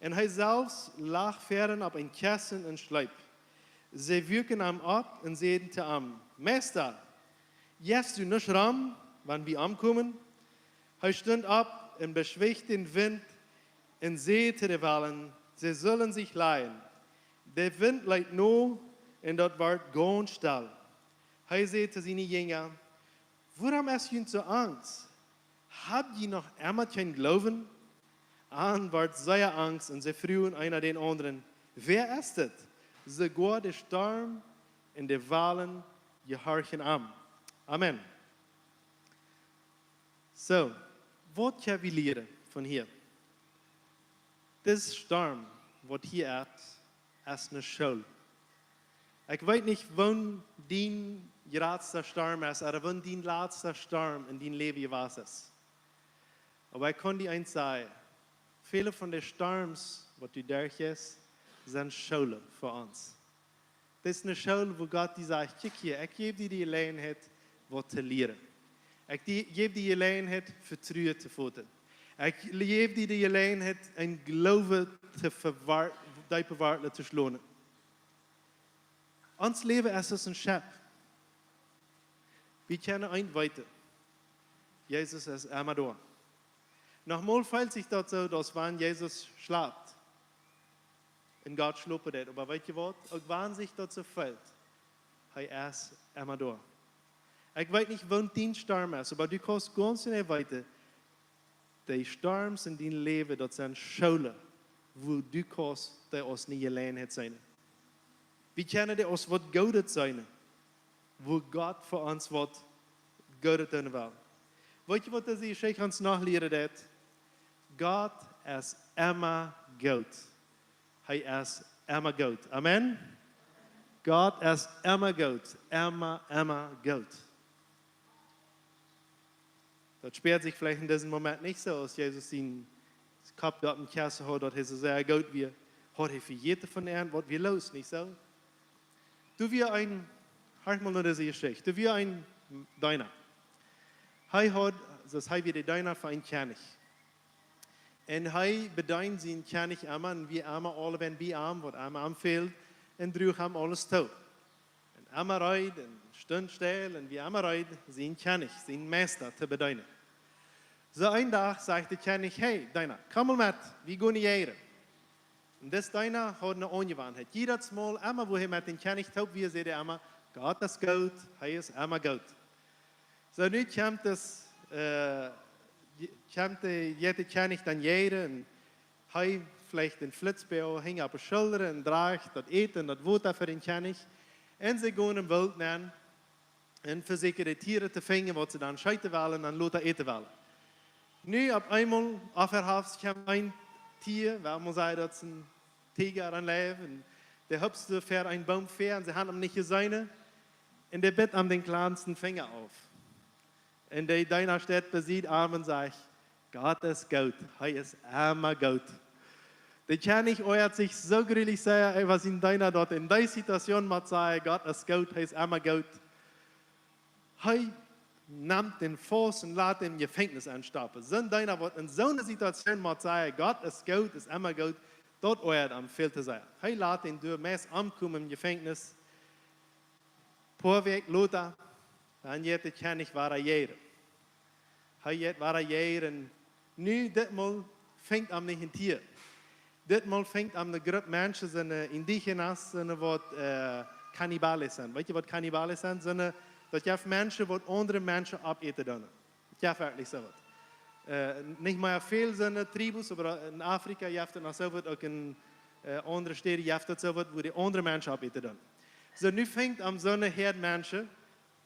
Un hee selfst lach väaren opp een Kjessen un schleep. See wuaken am opp un säden to am: Meista, Jeist du nich rom, wan wie omkomen? Hee stunt opp un beschwicht dän Wint un säd to de Walen, see sullen sikj lajen. De Wint leet no un daut wort gaunz stell. Hee säd to siene Jinja: Wuarom es junt soo angst? Hab jie noch emma kjeen Gloowen? An wort sea angst un see fruagen eena dän aundren: Wäa es dit? Soogoa de Storm un de Walen jehorchen am. Amen. Soo, waut kjenn wie lieren von hia? Dis Storm, waut hia es, es eene School. Ekj weet nich, waut dien jratsta Storm es, ooda waut dien latsta Storm en dien Läwen jewast es. Oba ekj kaun die eent sajen: Väle von de Storms, waut du derchjeist, sent Schoolen fa ons. Dit es eene School, wua Gott die sajcht: Kjikj hia, ekj jäw die de Jeläajenheit, waut to lieren. Ekj die, jäw die de Jeläajenheit, Vetruen to foten. Ekj jäw die de Jeläajenheit, een Gloowen to verwar-, deepe Wartlen to schlonen. Ons Läwen es aus een Schepp. Wie kjennen eent weeten: Jesus es emma doa. Nochmol feelt sikj daut soo, daut wan Jesus schlapt un Gott schlopen deit. Oba weet jie waut? Uk wan sikj daut soo feelt, hee es emma doa. Ekj weet nich, waut dien Storm es, oba du kaust gaunz jeneiw weeten, de Storms en dien Läwen, daut sent Schoolen, wua du kaust dee aus eene Jeläajenheit seenen. Wie kjennen dee aus waut Goodet seenen, wua Gott fa ons waut Goodet doonen well. Weet jie, waut dise Jeschicht ons noch lieren deit? Gott es emma goot. Hee es emma goot. Amen. Gott es emma goot. Emma, emma goot. Daut spieet sikj veleicht en disen Moment nich soo, aus Jesus sienen Kopp doa opp dän Kjast haud, daut hee soo sea goot wia. Haud hee vejäten von an, waut wia loos, nich soo? Doa wia een, horch mol no dise Jeschicht. Doa wia een Deena. Hee haud, soo aus hee wia de Deena von een Kjennich. Un hee bedeend sienen Kjennich emma, un wia emma aulewäajen bie am, waut emma am fäld, un druach am aules too. Un emma reed, un stunt stell, un wia emma reed, sienen Kjennich, sienen Meista to bedeenen. Soo een Dach sajcht de Kjennich: Hey, Deena, komm mol met, wie gonen jeajen. Un dis Deena haud eene Aunjewanheit. Jiedet Mol, emma wua hee met dän Kjennich toop wia, säd hee emma: Gott es goot, hee es emma goot. Soo, nu kjemt dis, äh, kjemt de, jeit de Kjennich dan jeajen, un hee flecht dän Flitzboag, henjt opp de Schullren un drajcht daut Äten un daut Wota fa dän Kjennich. Un see gonen em Woolt nenn un vesieekjen de Tieren to finjen, waut see dan scheeten wellen un dan lota äten wellen. Nu opp eemol, onverhofts, kjemt een Tia, well wie sajen, daut es een Tieja, een Leew, un dee hopst ver een Boom väa, un see haben am nich jeseenen, un dee bit am dän kjlansten Finja auf. Un de Deena steit besied am un sajcht: Gott es goot, hee es emma goot. De Kjennich oajat sikj soo grulich sea äwa sienen Deena, daut hee en dee Situation mott sajen: Gott es goot, hee es emma goot. Hee nemt dän faust un lat dän em Jefenkjnis enstoppen. Soon Deena, waut en soone Situation mott sajen: Gott es goot, es emma goot, daut oajat am väl to sea. Hee lat dän doa meist omkomen em Jefenkjnis. Poa Wäakj lota, dan jeit de Kjennich wada jeajen. Hee jeit wada jeajen. Nu, ditmol finjt am nich een Tia. Ditmol finjt am eene Grupp Menschen, soone Indígenas, soone waut, äh, Canibales sent. Weet jie, waut Canibales sent? Soone, daut jeft Menschen, waut aundre Menschen oppäten doonen. Daut jeft werkjlich soo waut. Äh, nich mea väl soone Tribus, oba en Afrika jeft et noch soo waut, uk en, äh, aundre Städen jeft et soo waut, wua dee aundre Menschen oppäten doonen. Soo, nu finjt am soone Häad Menschen,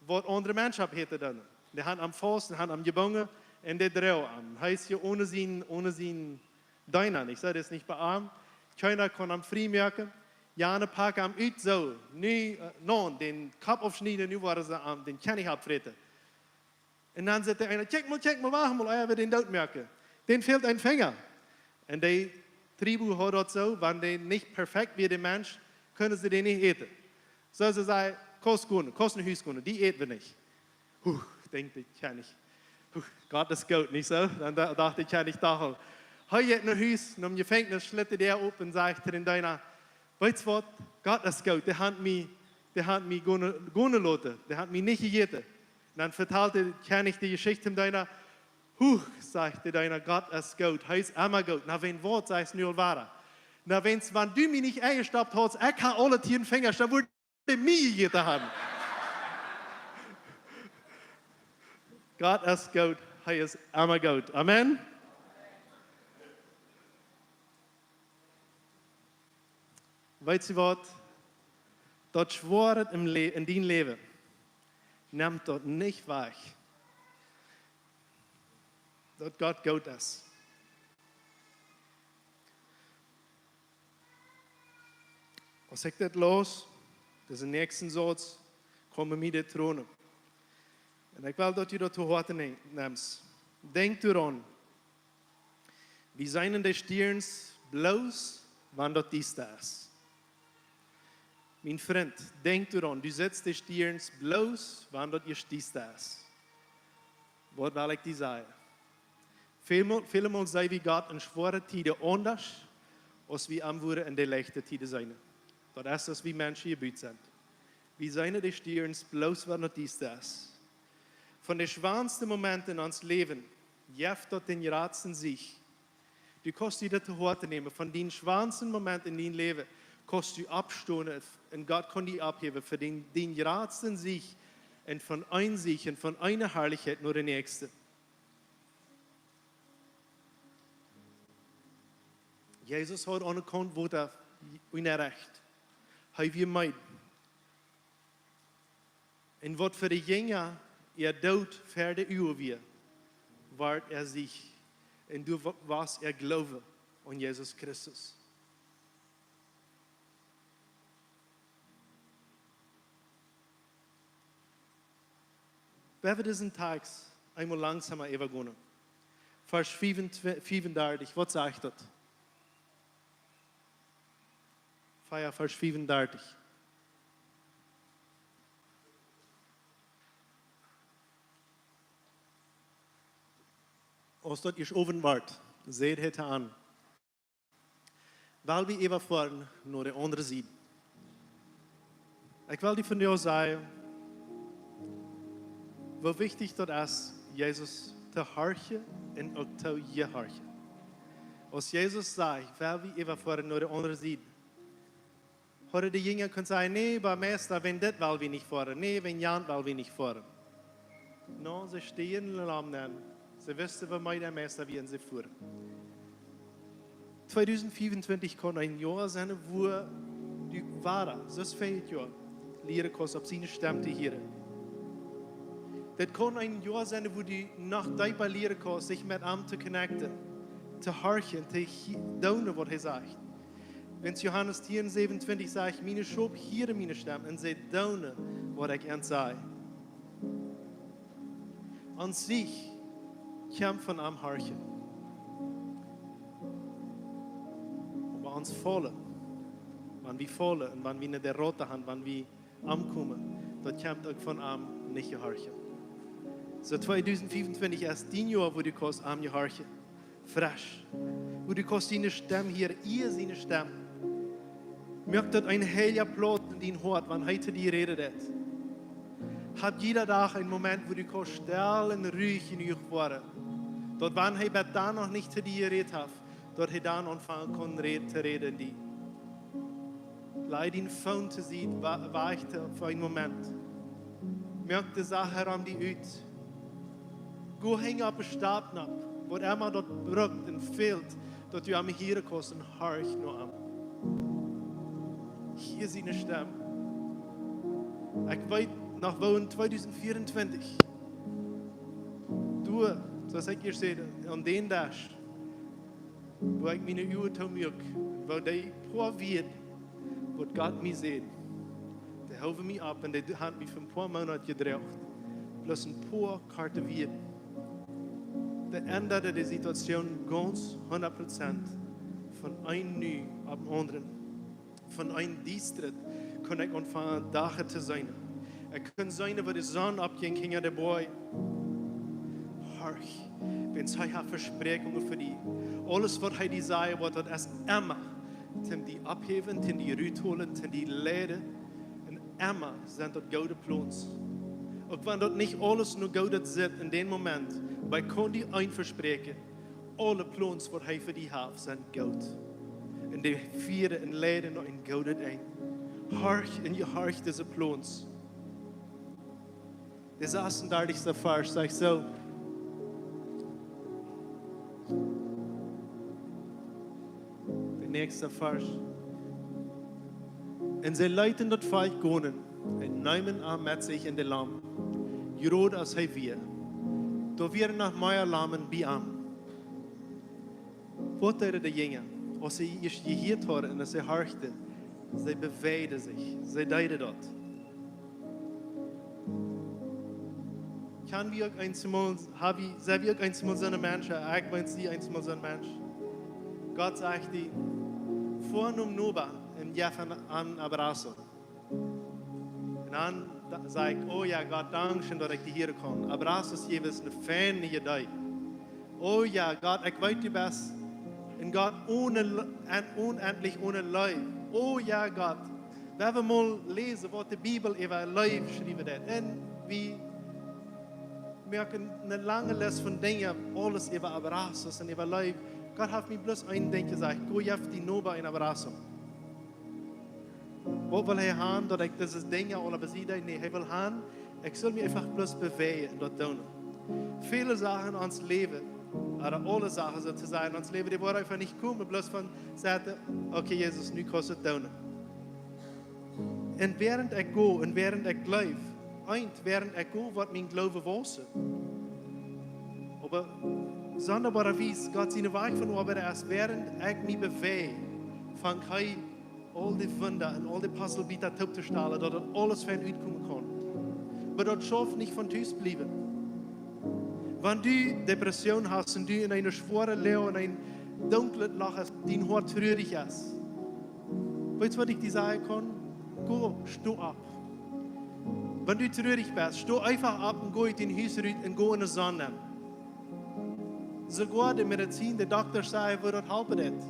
waut aundre Menschen oppäten doonen. Dee haben am faust, dee haben am jebungen un dee droagen am. Hee es hia one sien, one sien Deena, nich soo? Dee es nich bie am. Kjeena kaun am frie moaken. Jane paken am ut, soo. Nu, äh, no, dän Kopp aufschnieden, nu woaren see am, dän Kjennich oppfräten. Un dan sajcht de eena: Kjikj mol, kjikj mol, wacht mol, ea wie dän doot moaken. Dän fält een Finja. Un de Tribu haud daut soo, wan dee nich perfekt wia, de Mensch, kunnen see dän nich äten. Soo, see säden: Kaust gonen, kaust no Hus gonen, die äten wie nich. Huh, denkjt de Kjennich. Huh, Gott es goot, nich soo? Dan da-, docht de Kjennich doch aul. Hee jeit no Hus, nom Jefenkjnis, schlitt de Däa op un sajcht to dän Deena: Weetst waut? Gott es goot, dee haft mie, dee haft mie gonen, gonen loten, dee haft mie nich jejäten. Dan vetalt de Kjennich de Jeschicht däm Deena. Huch, sajcht de Deena, Gott es goot. Hee es emma goot. Na, wan waut, sajcht hee nu aul wada. Na, wan, wan du mie nich enjestoppt haudst, ekj ha aule tieen Finjasch, dan wudd hee mie jejäten haben. Gott es goot. Hee es emma goot. Amen. Weetst du waut? Daut Schwoare em Le-, en dien Läwen, nemt daut nich wajch, daut Gott goot es. Aus ekj dit laus, disen näakjsten Sauz, komen mie de Tronen. Un ekj well, daut du daut to Hoaten ne-, nemst. Denkj doaraun, wie seenen de Stierns bloos, wan daut diesta es. Mien Frint, denkj doaraun, du sitst de Stierns bloos, wan daut ieescht diesta es. Waut well ekj die sajen? Välmol, välmol seenen wie Gott en schwoare Tieden aundasch, aus wie am wudden en de leichte Tieden seenen. Daut es, aus wie Menschen jebut sent. Wie seenen de Stierns bloos, wan daut diesta es. Von de schwoaste Momenten en ons Läwen jeft daut dän jratsten Siech. Du kaust die daut to Hoaten nämen. Von dän schwoasten Moment en dien Läwen kaust du oppstonen un Gott kaun die opphäwen fa dän, dän jratsten Siech. Un von een Siech un von eene Harlichkjeit no de näakjste. Jesus haud aune Kaunt Wota unjarecht. Hee wia meed. Un waut fa de Jinja äa Doot ver de Uagen wia, wort äa Siech. Un doa wa-, wia äa Gloowen aun Jesus Christus. Wan wie disen Tekst eemol langsamen äwagonen. Varsch fiefundartich, waut sajcht daut? Vea, Varsch fiefundartich. Aus daut ieescht Owent wort, säd hee to an: Well wie äwafoaren no de aundre Sied? Ekj well die vondoag sajen, woo wichtich daut es, Jesus to horchen un uk to jehorchen. Aus Jesus säd: Well wie äwafoaren no de aundre Sied, hauden de Jinja kunt sajen: Nä, oba Meista, wäajen dit well wie nich foaren. Nä, wäajen jant well wie nich foaren. Nä, see städen lam nenn. See wisten, woo meed de Meista wia, un see fuaren. Tweedusent fiefuntwintich kaun een Joa sennen, wua du wada, soo aus väajet Joa, lieren kaust opp siene Stemm to hieren. Dit kaun een Joa sennen, wua du noch deepa lieren kaust, sikj met am to connecten, to horchen, to hie-, doonen, waut hee sajcht. Wan Johanes tieen säwenuntwintich sajcht: Miene Schop hieren miene Stemm un see doonen, waut ekj an saj. Ons Siech kjemt von am horchen. Oba ons Faulen, wan wie faulen un wan wie ne Derrota han, wan wie omkomen, daut kjemt uk von am nich jehorchen. Soo tweedusent fiefuntwintich es dien Joa, wua du kaust am jehorchen. Fresch. Wua du kaust siene Stemm hieren, hia siene Stemm. Moak daut een heilja Plauz en dien Hoat, wan hee to die räden deit. Hab jieda Dach een Moment, wua du kaust stell un ruich jenuach woaren, daut wan hee bat dan noch nich to die jerät haft, daut hee dan aunfangen kaun räd-, to räden en die. Laj dien Phone to Sied, wa-, wajch fa een Moment. Moak de Sachen rom die ut. Go henj opp de Stap nopp, waut emma daut brukt un fält, daut du am hieren kaust un horch no am. Hia siene Stemm. Ekj weet noch, woo en tweedusent vieauntwintich, doa, soo aus ekj ieescht säd, aun dän Desch, wua ekj miene Uagen toomuak, wua dee poa Wieed, waut Gott mie säd, dee hoowen mie opp un dee han mie fa een poa Moonaten jedroagen. Bloos een poa korte Wieed. Dee endren de Situation gaunz hundat Prozent von een Nu opp dän aundren. Von een Diestaret kunn ekj aunfangen Dach to seenen. Ekj kunn seenen, woo de Sonn oppjinkj hinja de Boaj. Horch, wiels hee haft Vespräakjungen fa die. Aules, waut hee die sajen woat, daut es emma toom die opphäwen, toom die ruthoolen, toom die leiden. Un emma sent daut goode Plons. Uk wan daut nich aules no Goodet sitt en dän Moment, oba ekj kaun die eent vespräakjen: aule Plons, waut hee fa die haft, sent goot. Un dee fieren un leiden no een goodet Enj. Horch un jehorch dise Plons. De sasendartichste Varsch sajcht soo. De näakjste Varsch. Un see leeten daut Volkj gonen un neemen am met sikj en de Laum, jrod aus hee wia. Doa wieren noch mea Laumen bie am. Waut deeden de Jinja, aus see ieescht jehieet hauden un aus see horchten? See bewäajen sikj, see deeden daut. Kjan wie uk eensmol, ha wie, sent wie uk eensmol soone Menschen? Ekj sie eensmol soon Mensch. Gott sajcht die: Foa nom Noba un jeff am een abrazo. Un dan da-, saj ekj: O jo, Gott, dankscheen, daut ekj die hieren kaun. Abrazos jäwen es eene feine Iedee. O jo, Gott, ekj weet, du best een Gott onen L-, un-, onendlich onen Leew. O jo, Gott, wan wie mol läsen, waut de Bibel äwa Leew jeschräwen haft. Un wie moaken eene lange List von Dinja, aules äwa Abrazos un äwa Leew. Gott haft mie bloos een Dinkj jesajcht: Go, jeff dien Noba een abrazo. Waut well hee han, daut ekj dise Dinja aula besied? Nä, hee well han, ekj saul mie eefach bloos bewäajen un daut doonen. Väle Sachen en ons Läwen, ooda aule Sachen soo to sajen, en ons Läwen, dee woaren eefach nich komen, bloos von sajen: Okay, Jesus, nu kaust du daut doonen. Un wäarent ekj go un wäarent ekj jleew, eent, wäarent ekj go, woat mien Gloowen wausen. Oba sondaboaderwies, Gott sien Wajch von Oabeiden es, wäarent ekj mie bewäaj, fangt hee aul dee Wunda un aul dee Puzzlebieta toop to stalen, daut daut aules fein utkomen kaun. Oba daut schauft nich von tus bliewen. Wan du Depression hast un du en eene schwoare Loag, en een dunklet Loch best, dien Hoat trurich es, weetst, waut ekj die sajen kaun? Go, sto opp. Wan du trurich best, sto eefach opp un go ut dien Hus rut un go en de Sonn nenn. Soogoa de Medizin, de Dokta sajen, woat daut halpen, daut.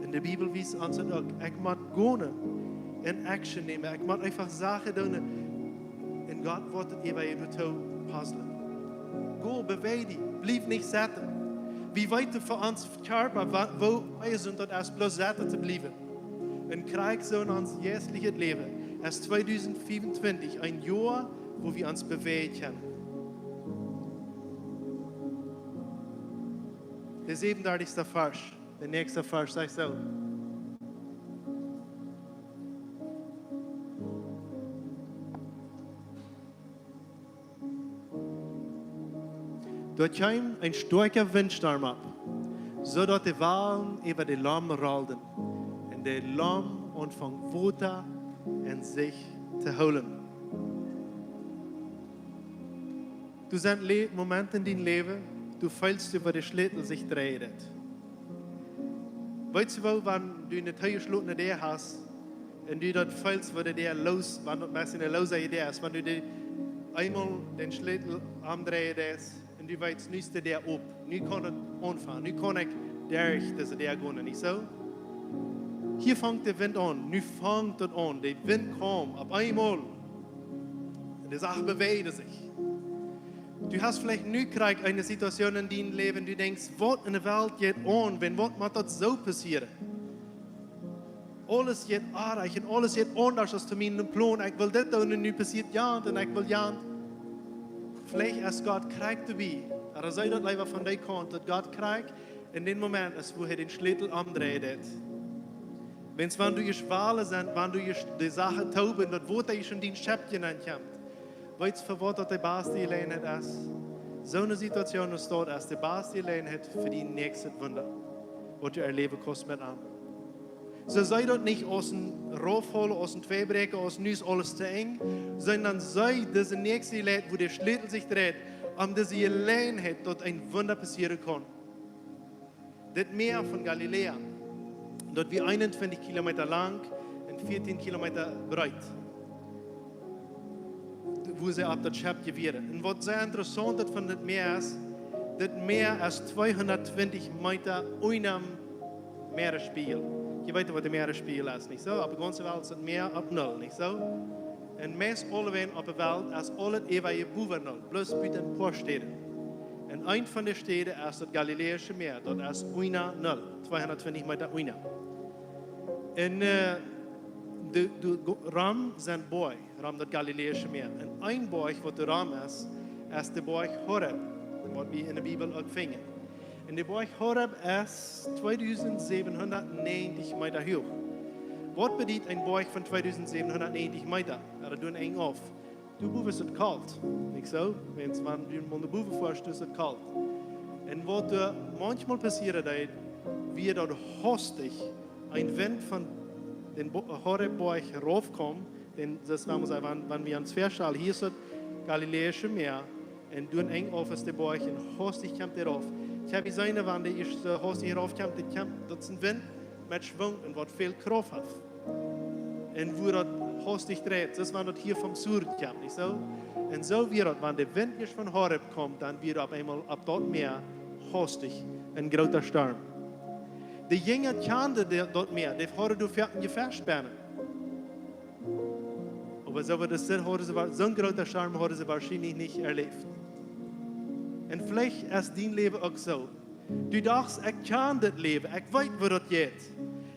Un de Bibel wiest ons daut uk. Ekj mott gonen un action nämen. Ekj mott eefach Sachen doonen. Un Gott woat daut äwa die to puzzlen. Go, bewäaj die, bliew nich sitten. Wie weeten von ons Kjarpa, wa-, woo easy daut es, bloos sitten to bliewen. Un krakjt soo en ons jeistlichet Läwen es tweedusent fiefuntwintich een Joa, wua wie ons bewäajen kjennen. De säwenundartichste Varsch, de näakjste Varsch sajcht soo. Doa kjeem een stoakja Wintstorm opp, soo daut de Walen äwa de Laum rollden un de Laum aunfungen Wota en sikj to hoolen. Doa sent Le-, Momenten en dien Läwen, doa feelst du, woo de Schlätel sikj dreien deit. Weetst du woo, wan du eene toojeschlotene Däa hast un du daut feelst, woo de Däa loos, wan daut meist eene loose Däa es, wan du dee eemol dän Schlätel omdreien deist un du weetst, nu es de Däa op, nu kaun et aunfangen, nu kaun ekj derch dise Däa gonen, nich soo? Hia fangt de Wint aun, nu fangt et aun, de Wint kjemt opp eemol. Un de Sachen bewäajen sikj. Du hast veleicht nu krakjt eene Situation en dien Läwen, du denkjst: Waut en de Welt jeit aun, wan, waut mott daut soo passieren? Aules jeit oajch un aules jeit aundasch aus to mienen Plon. Ekj well dit doonen un nu passieet jant un ekj well jant. Veleicht es Gott krakjt doabie, ooda see daut leewa von dee Kaunt, daut Gott krakjt en dän Moment es, wua hee dän Schlätel omdreien deit. Wan, wan du ieescht walen sent, wan du ieescht de Sachen tooben, daut Wota ieescht en dien Schepje nenkjemt, weetst du, fa waut daut de baste Jeläajenheit es? Soone Situation es daut, es de baste Jeläajenheit fa dien näakjstet Wunda, waut du erläwen kaust met am. See see daut nich aus een Raufhoolen, aus een Tweibräakjen, aus nu es aules to Enj, sonda see dise näakjste Jeläajenheit, wua de Schlätel sikj dreit, om dise Jeläajenheit, daut een Wunda passieren kaun. Dit Mäa von Galiläa, daut wia eenuntwintich Kilometa lang un vieetieen Kilometa breet, wua see opp daut Schepp wieren. Un waut sea interessaunt es von dit Mäa es, dit Mäa es tweehundattwintich Meta unjam Mäaresspieejel. Jie weeten, waut de Mäaresspieejel es, nich soo? Opp de gaunze Welt es daut Mäa opp null, nich soo? Un meist aulewäajen opp de Welt es aulet äwa je bowen null, bloos buta een poa Städen. Un eent von de Städen es daut Galiläische Mäa, daut es unja null, tweehundatzwintich Meeta unja. Un äh, de, de, go- rom sent Boaj, rom daut Galiläische Mäa. Un een Boaj, waut doa rom es, es de Boaj Horeb, waut wie enne Bibel uk finjen. Un de Boaj Horeb es tweedusentsäwenhundatnäajentich Meeta huach. Waut bediet een Boaj von tweedusentsäwenhundatnäajentich Meeta? Jo, daut doonen eenje auf. Doa bowen es et kolt, nich soo? Wan du mol no bowen foascht, es et kolt. Un waut doa maunchmol passieren deed, wia daut haustich een Wint von dän Bo- Horeb Boaj rauf kjeem, dän, daut es, wan, wan wie ons väastalen, hia es daut Galiläische Mäa, un doa eenje auf es de Boaj un haustich kjemt dee rauf. Ekj hab jeseenen, wan dee ieescht soo haustich rauf kjemt, dee kjemt, daut es een Wint met Schwung un waut väl Krauft haft. Un woo daut haustich dreit, daut es, wan daut hia vom Suden kjemt, nich soo? Un soo wia daut, wan de Wint ieescht von Horeb kjeem, dan wia opp eemol opp daut Mäa haustich een groota Storm. De Jinja kjanden de, daut Mäa, dee hauden doa foaken jefischt bennen. Oba soo waut es dit, hauden see wa- soon groota Storm hauden see woarschienlich nich erläft. Un veleicht es dien Läwen uk soo. Du dachst, ekj kjan dit Läwen, ekj weet, woo daut jeit.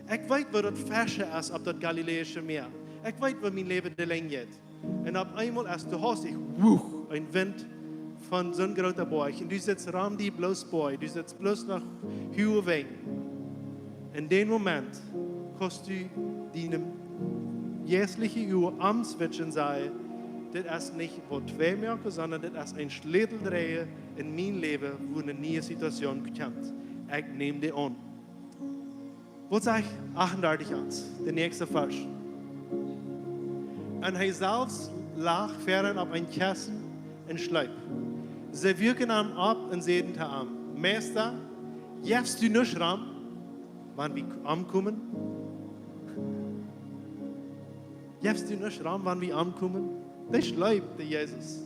Ekj weet, woo daut Feschen es opp daut Galiläische Mäa. Ekj weet, woo mien Läwen de Lenj jeit. Un opp eemol es doa haustich, wuch, een Wint von soon groota Boaj. Un du sitst rom die bloos Boaj, du sitst bloos noch huach Wenj. En dän Moment kaust du diene jeistliche Uagen omswitchen, sajen: Dit es nich waut twee moaken, sonda dit es een Schlätel dreien en mien Läwen, wua eene niee Situation kjemt. Ekj näm dee aun. Waut sajcht achtundartich ons, de näakjste Varsch? Un hee selfst lach ver an opp een Kjessen un schleep. See wuaken am opp un säden to am: Meista, jefst du nuscht rom, wan wie omkomen? Jefst du nuscht rom, wan wie omkomen? Dee schleep, de Jesus.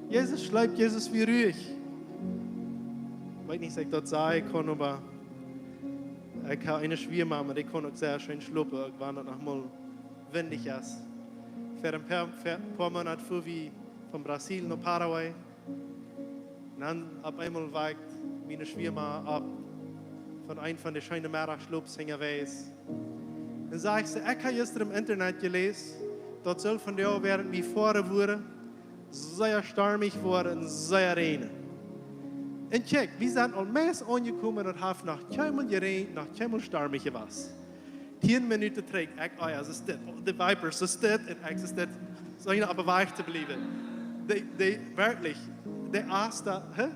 Jesus schleep, Jesus wia ruich. Weet nich, aus ekj daut sajen kaun, oba ekj hab eene Schwiamama, dee kaun uk sea scheen schlopen, uk wan daut noch mol windich es. Ver een poa, ver een poa Moonat fua wie von Brasil no Paraguay. Un dan opp eemol wajkt miene Schwiamama opp von een von de scheene Meddachschloops hinjawäajes. Un sajcht see: Ekj hab jistren em Internet jeläst, daut saul vondoag, wäarent wie foaren wudden, sea stormich woaren un sea räajnen. Un kjikj, wie sent aul meist aunjekomen, daut haft noch kjeenmol jeräajent, noch kjeenmol stormich jewast. Tieen Minuten trigj, ekj, oh jo, soo es dit. Oh, de Vipers, soo es dit. Un ekj, soo es dit. Soo, je opp de Wajch to bliewen. Dee, dee, werkjlich, de Asta, hä?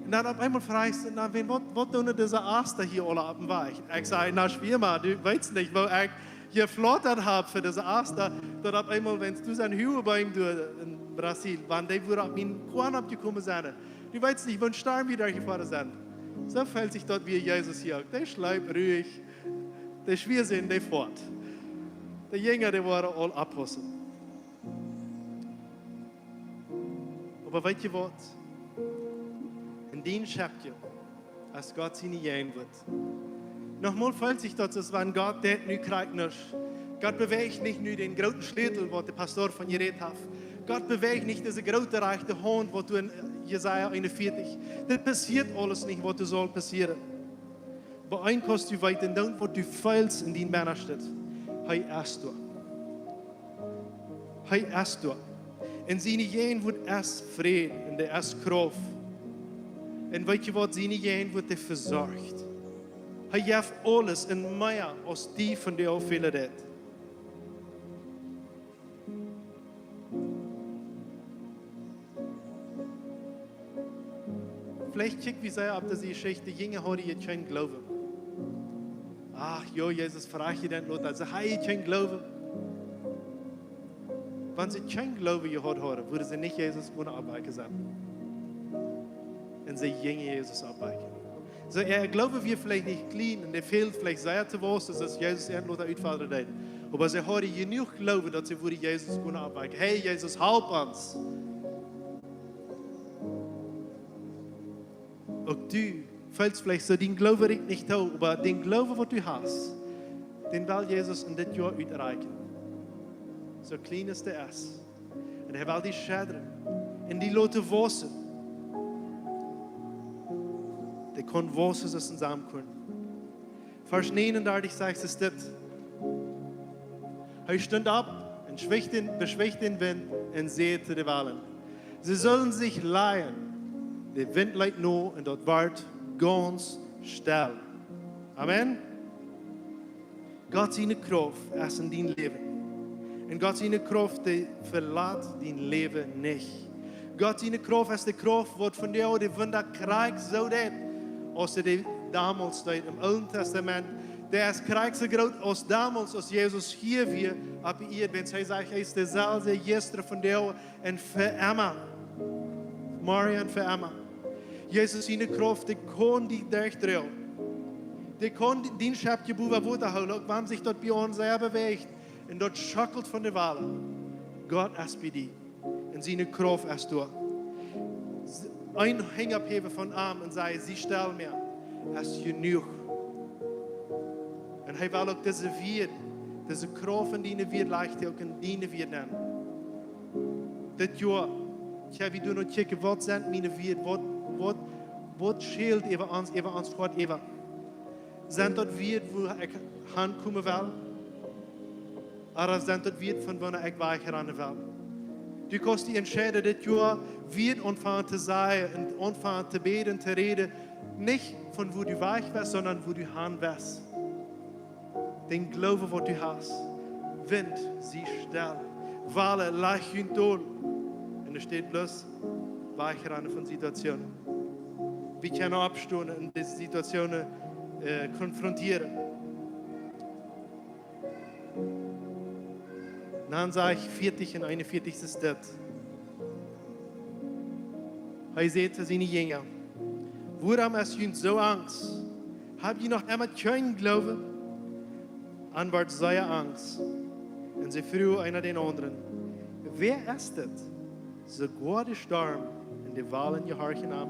Un dan opp eemol fruach see: Na, wan, waut, waut doonen dise Asta hia aula opp dän Wajch? Ekj saj: Na, Schwiamama, du weetst nich, woo ekj jeflotat hab fa dise Asta, daut opp eemol, wan du soo een huage Boom doa en Brasil, wan dee wudden opp mien Koa oppjekomen sennen. Du weetst nich, woo een Storm wie doa jefoaren sent. Soo felt sikj daut, wia Jesus hia uk. Dee schleep ruich. De Schwiasoon, dee foat. De Jinja, dee woaren aul oppaussen. Oba weetst du waut? En dien Schepkje es Gott siene Jäajenwoat. Nochmol felt sikj daut, aus wan Gott deit nu krakjt nuscht. Gott bewäacht nich nu dän grooten Schlätel, waut de Pastor von jerät haft. Gott bewäacht nich dise groote rajchte Haunt, waut du en Jesaja eenunvieetich. Dit passieet aules nich, waut doa saul passieren. Oba eent kaust du weeten, daut waut du feelst en dien Bennastet, hee es doa. Hee es doa. En siene Jäajenwoat es Fräd un doa es Krauft. Un weetst du waut? Siene Jäajenwoat, dee vesorcht. Hee jeft aules un mea aus die vondoag fälen deit. Veleicht kjikj wie sea opp dise Jeschicht, de Jinja hauden je kjeen Gloowen. Ach jo, Jesus, fruach je dän Lot, see hauden je kjeen Gloowen. Wan see kjeen Gloowen jehaut hauden, wudden see nich Jesus gonen oppwakjen sennen. Un see jinjen Jesus oppwakjen. Soo, äa Gloowen wia veleicht nich kjlien un dee fäld veleicht sea to wausen, soo aus Jesus an Lot utfoddren deed. Oba see hauden jenuach Gloowen, daut see wudden Jesus gonen oppwakjen. Hey, Jesus, halp ons. Uk du feelst veleicht soo, dien Gloowen rieekjt nich too, oba dän Gloowen, waut du hast, dän well Jesus en dit Joa utrakjen. Soo kjlien aus dee es. Un hee well die schedren. Un die loten wausen. Dee kaun wausen aus een Samenkorn. Varsch näajenundartich sajcht et dit. Hee stunt opp un schwicht dän, beschwicht dän Wint un säd to de Walen: "Sie sollen sich leien." De Wint leet no un daut wort gaunz stell. Amen. Gott siene Krauft es en dien Läwen. Un Gott siene Krauft, dee velat dien Läwen nich. Gott siene Krauft es de Krauft, waut vondoag de Wunda krakjt soo deit, aus see dee domols deed em Oolen Testament. Dee es krakjt soo groot aus domols, aus Jesus hia wia opp de Ieed. Wan hee sajcht, hee es deselwja jistren, vondoag un fa emma. Morjen un fa emma. Jesus siene Krauft, dee kaun die derchdroagen. Dee kaun die, dien Schepp bowen Wota hoolen, uk wan sikj daut bie ons sea bewäacht un daut schoakelt von de Walen. Gott es bie die. Un siene Krauft es doa. S-, een Henj opphäwen von am un sajen: "Sie stell mea." Es jenuach. Un hee well uk dise Wieed, dise Krauft en diene Wieed, lajcht hee uk en diene Wieed nenn. Dit Joa, ekj hab hia noch jekjikjt, waut sent miene Wieed, waut, waut, waut schält äwa ons, äwa ons Hoat äwa? Sent daut Wieed, wua ekj hankomen well? Ooda sent daut Wieed, von wua ekj wajchrannen well? Du kaust die entscheiden, dit Joa Wieed aunfangen to sajen un aunfangen to bäden, to räden, nich von wua du wajch best, sonda wua du han west. Dän Gloowen, waut du hast. Wint, sie stell. Walen, laj junt dol. Un doa steit bloos wajchrannen von Situationen. Wie kjennen oppstonen un dise Situationen, äh, konfrontieren. Dan sajcht veatich un eenunveatich es dit. Hee säd to siene Jinja: "Wuarom es junt soo angst? Hab jie noch emma kjeenen Gloowen?" An wort sea angst. Un see fruagen eena dän aundren: "Wäa es dit? Soogoa de Storm un de Walen jehorchen am."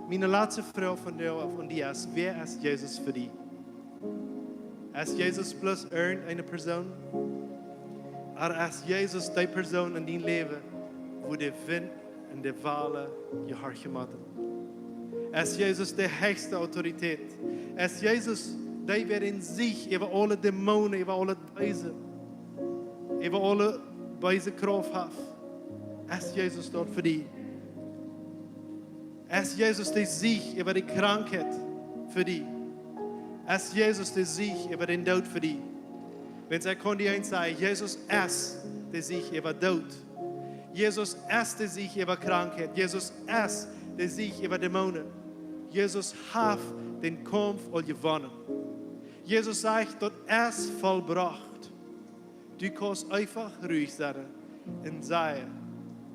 Miene latste Froag vondoag aun die es: Wäa es Jesus fa die? Es Jesus bloos irjent eene Persoon? Ooda es Jesus dee Persoon en dien Läwen, wua de Wint un de Walen jehorchen motten? Es Jesus de hechste Autoritäet? Es Jesus dee, wäa dän Siech äwa aule Dämonen, äwa aule Beese, äwa aule beese Krauft haft? Es Jesus daut fa die? Es Jesus de Siech äwa de Krankheit fa die? Es Jesus de Siech äwa dän Doot fa die? Wan ekj kaun die eent sajen: Jesus es de Siech äwa Doot. Jesus es de Siech äwa Krankheit. Jesus es de Siech äwa Dämonen. Jesus haft dän Kaumf aul jewonnen. Jesus sajcht: "Daut es vollbrocht." Du kaust eefach ruich sennen un sajen: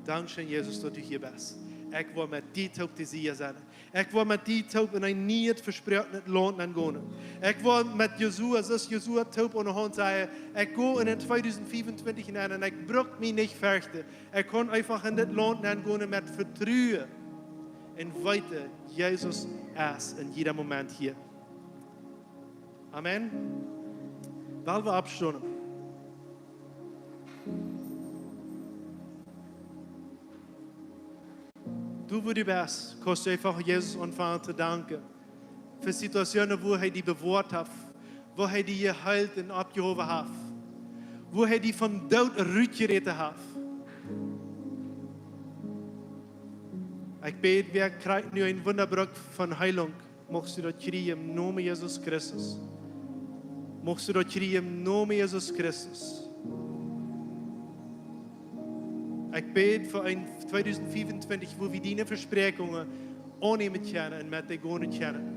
"Dankscheen, Jesus, daut du hia best. Ekj well met die toop dise Jea sennen. Ekj well met die toop en een nieet vesproakenet Launt nengonen. Ekj well met Josua, soo aus Josua, toop aun de Haunt sajen: Ekj go en tweedusent fiefuntwintich nenn un ekj bruck mie nich ferchten. Ekj kaun eefach en dit Launt nengonen met Vetruen un weeten, Jesus es en jieda Moment hia." Amen. Well wie oppstonen? Du, wua du best, kaust du eefach Jesus aunfangen to danken fa Situationen, wua hee die bewoat haft, wua hee die jeheelt un oppjehowen haft, wua hee die vom Doot rutjerat haft. Ekj bäd, wäa kjricht nu een Wunda brukt von Heilunk, muchst du daut kjrieen em Nomen Jesus Christus. Muchst du daut kjrieen em Nomen Jesus Christus. Ekj bäd fa een tweedusent fiefuntwintich, wua wie diene Vespräakjungen aunnämen kjennen un met dee gonen kjennen.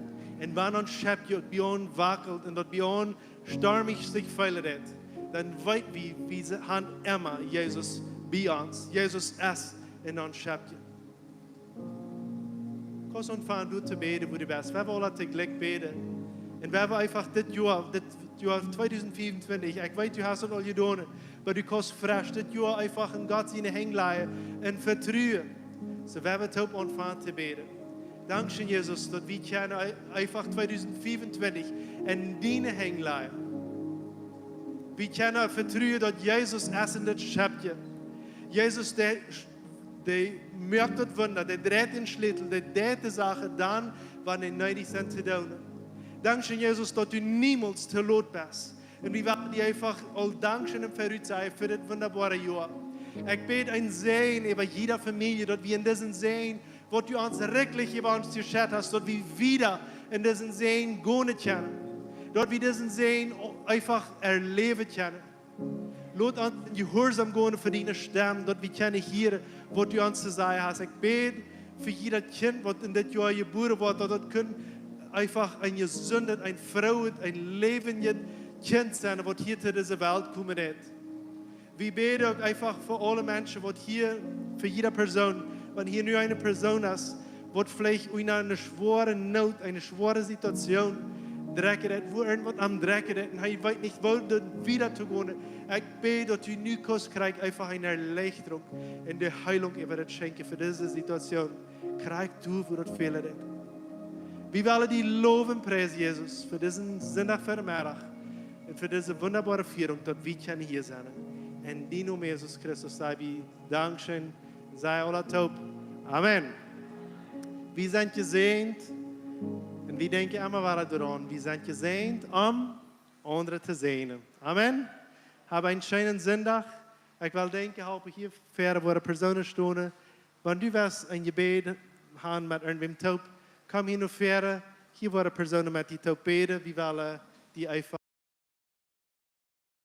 Un wan ons Schepp je bie ons wackelt un daut bie ons stormich sikj feelen deit, dan weet wie, wie se-, han emma Jesus bie ons. Jesus es en ons Schepp. Kaust aunfangen doa to bäden, wua du best. Wie haben aula toojlikj bäden. Un wie haben eefach dit Joa, dit Joa tweedusent fiefuntwintich, ekj weet, du hast daut aul jedonen, oba du kaust fresch dit Joa eefach en Gott siene Henj lajen un vetruen. Soo, wie haben toop aunfangen to bäden. Dankscheen, Jesus, daut wie kjennen ei-, eefach tweedusent fiefuntwintich en diene Henj lajen. Wie kjennen vetruen, daut Jesus es en dit Schepkje. Jesus, dee, dee moakt daut Wunda, dee dreit dän Schlätel, dee deit de Sachen dan, wan et needich es to doonen. Dankscheen, Jesus, daut du niemols to lot best. Un wie wellen die eefach aul Dankscheen em Verut sajen fa dit wundaboare Joa. Ekj bäd een Säajen äwa jiede Famielje, daut wie en disen Säajen, waut du ons rikjlich äwa ons jeschenkt hast, daut wie wieda en disen Säajen gonen kjennen. Daut wie disen Säajen eefach erläwen kjennen. Lot ons en Jehuarsaum gonen fa diene Stemm, daut wie kjennen hieren, waut du ons to sajen hast. Ekj bäd fa jiedet Kjint, waut en dit Joa jebuaren woat, daut daut kunn eefach een jesundet, een frooet, een läwendjet Kjint sennen, waut hia to dise Welt komen deit. Wie bäden uk eefach fa aule Menschen, waut hia, fa jiede Persoon, wan hia nu eene Persoon es, waut veleicht unja eene schwoare Noot, eene schwoare Situation drekjen deit, wua irjentwaut am drekjen deit un hee weet nich, woo daut wieda to gonen. Ekj bäd, daut du nu kaust kjrieen eefach eene Erleichterung un de Heilung äwa daut schenkjen fa dise Situation. Kjrieen du, wua daut fälen deit. Wie wellen die lowen, priesen, Jesus, fa disen Sindach Vemeddach un fa dise wundaboare Fierunk, daut wie kjennen hia sennen. En dienen Nomen, Jesus Christus, saj wie Dankscheen, saj aula toop. Amen. Wie sent jesäajent, un wie denkjen emma wada doaraun, wie sent jesäajent, om aundre to säajnen. Amen. Hab eenen scheenen Sindach. Ekj well denkjen, halpen hia ver woare Persoonen stonen. Wan du west een Jebäd han met irjentwäm toop, komm hia no ver. Hia woare Persoonen met die toop bäden. Wie wellen die eefach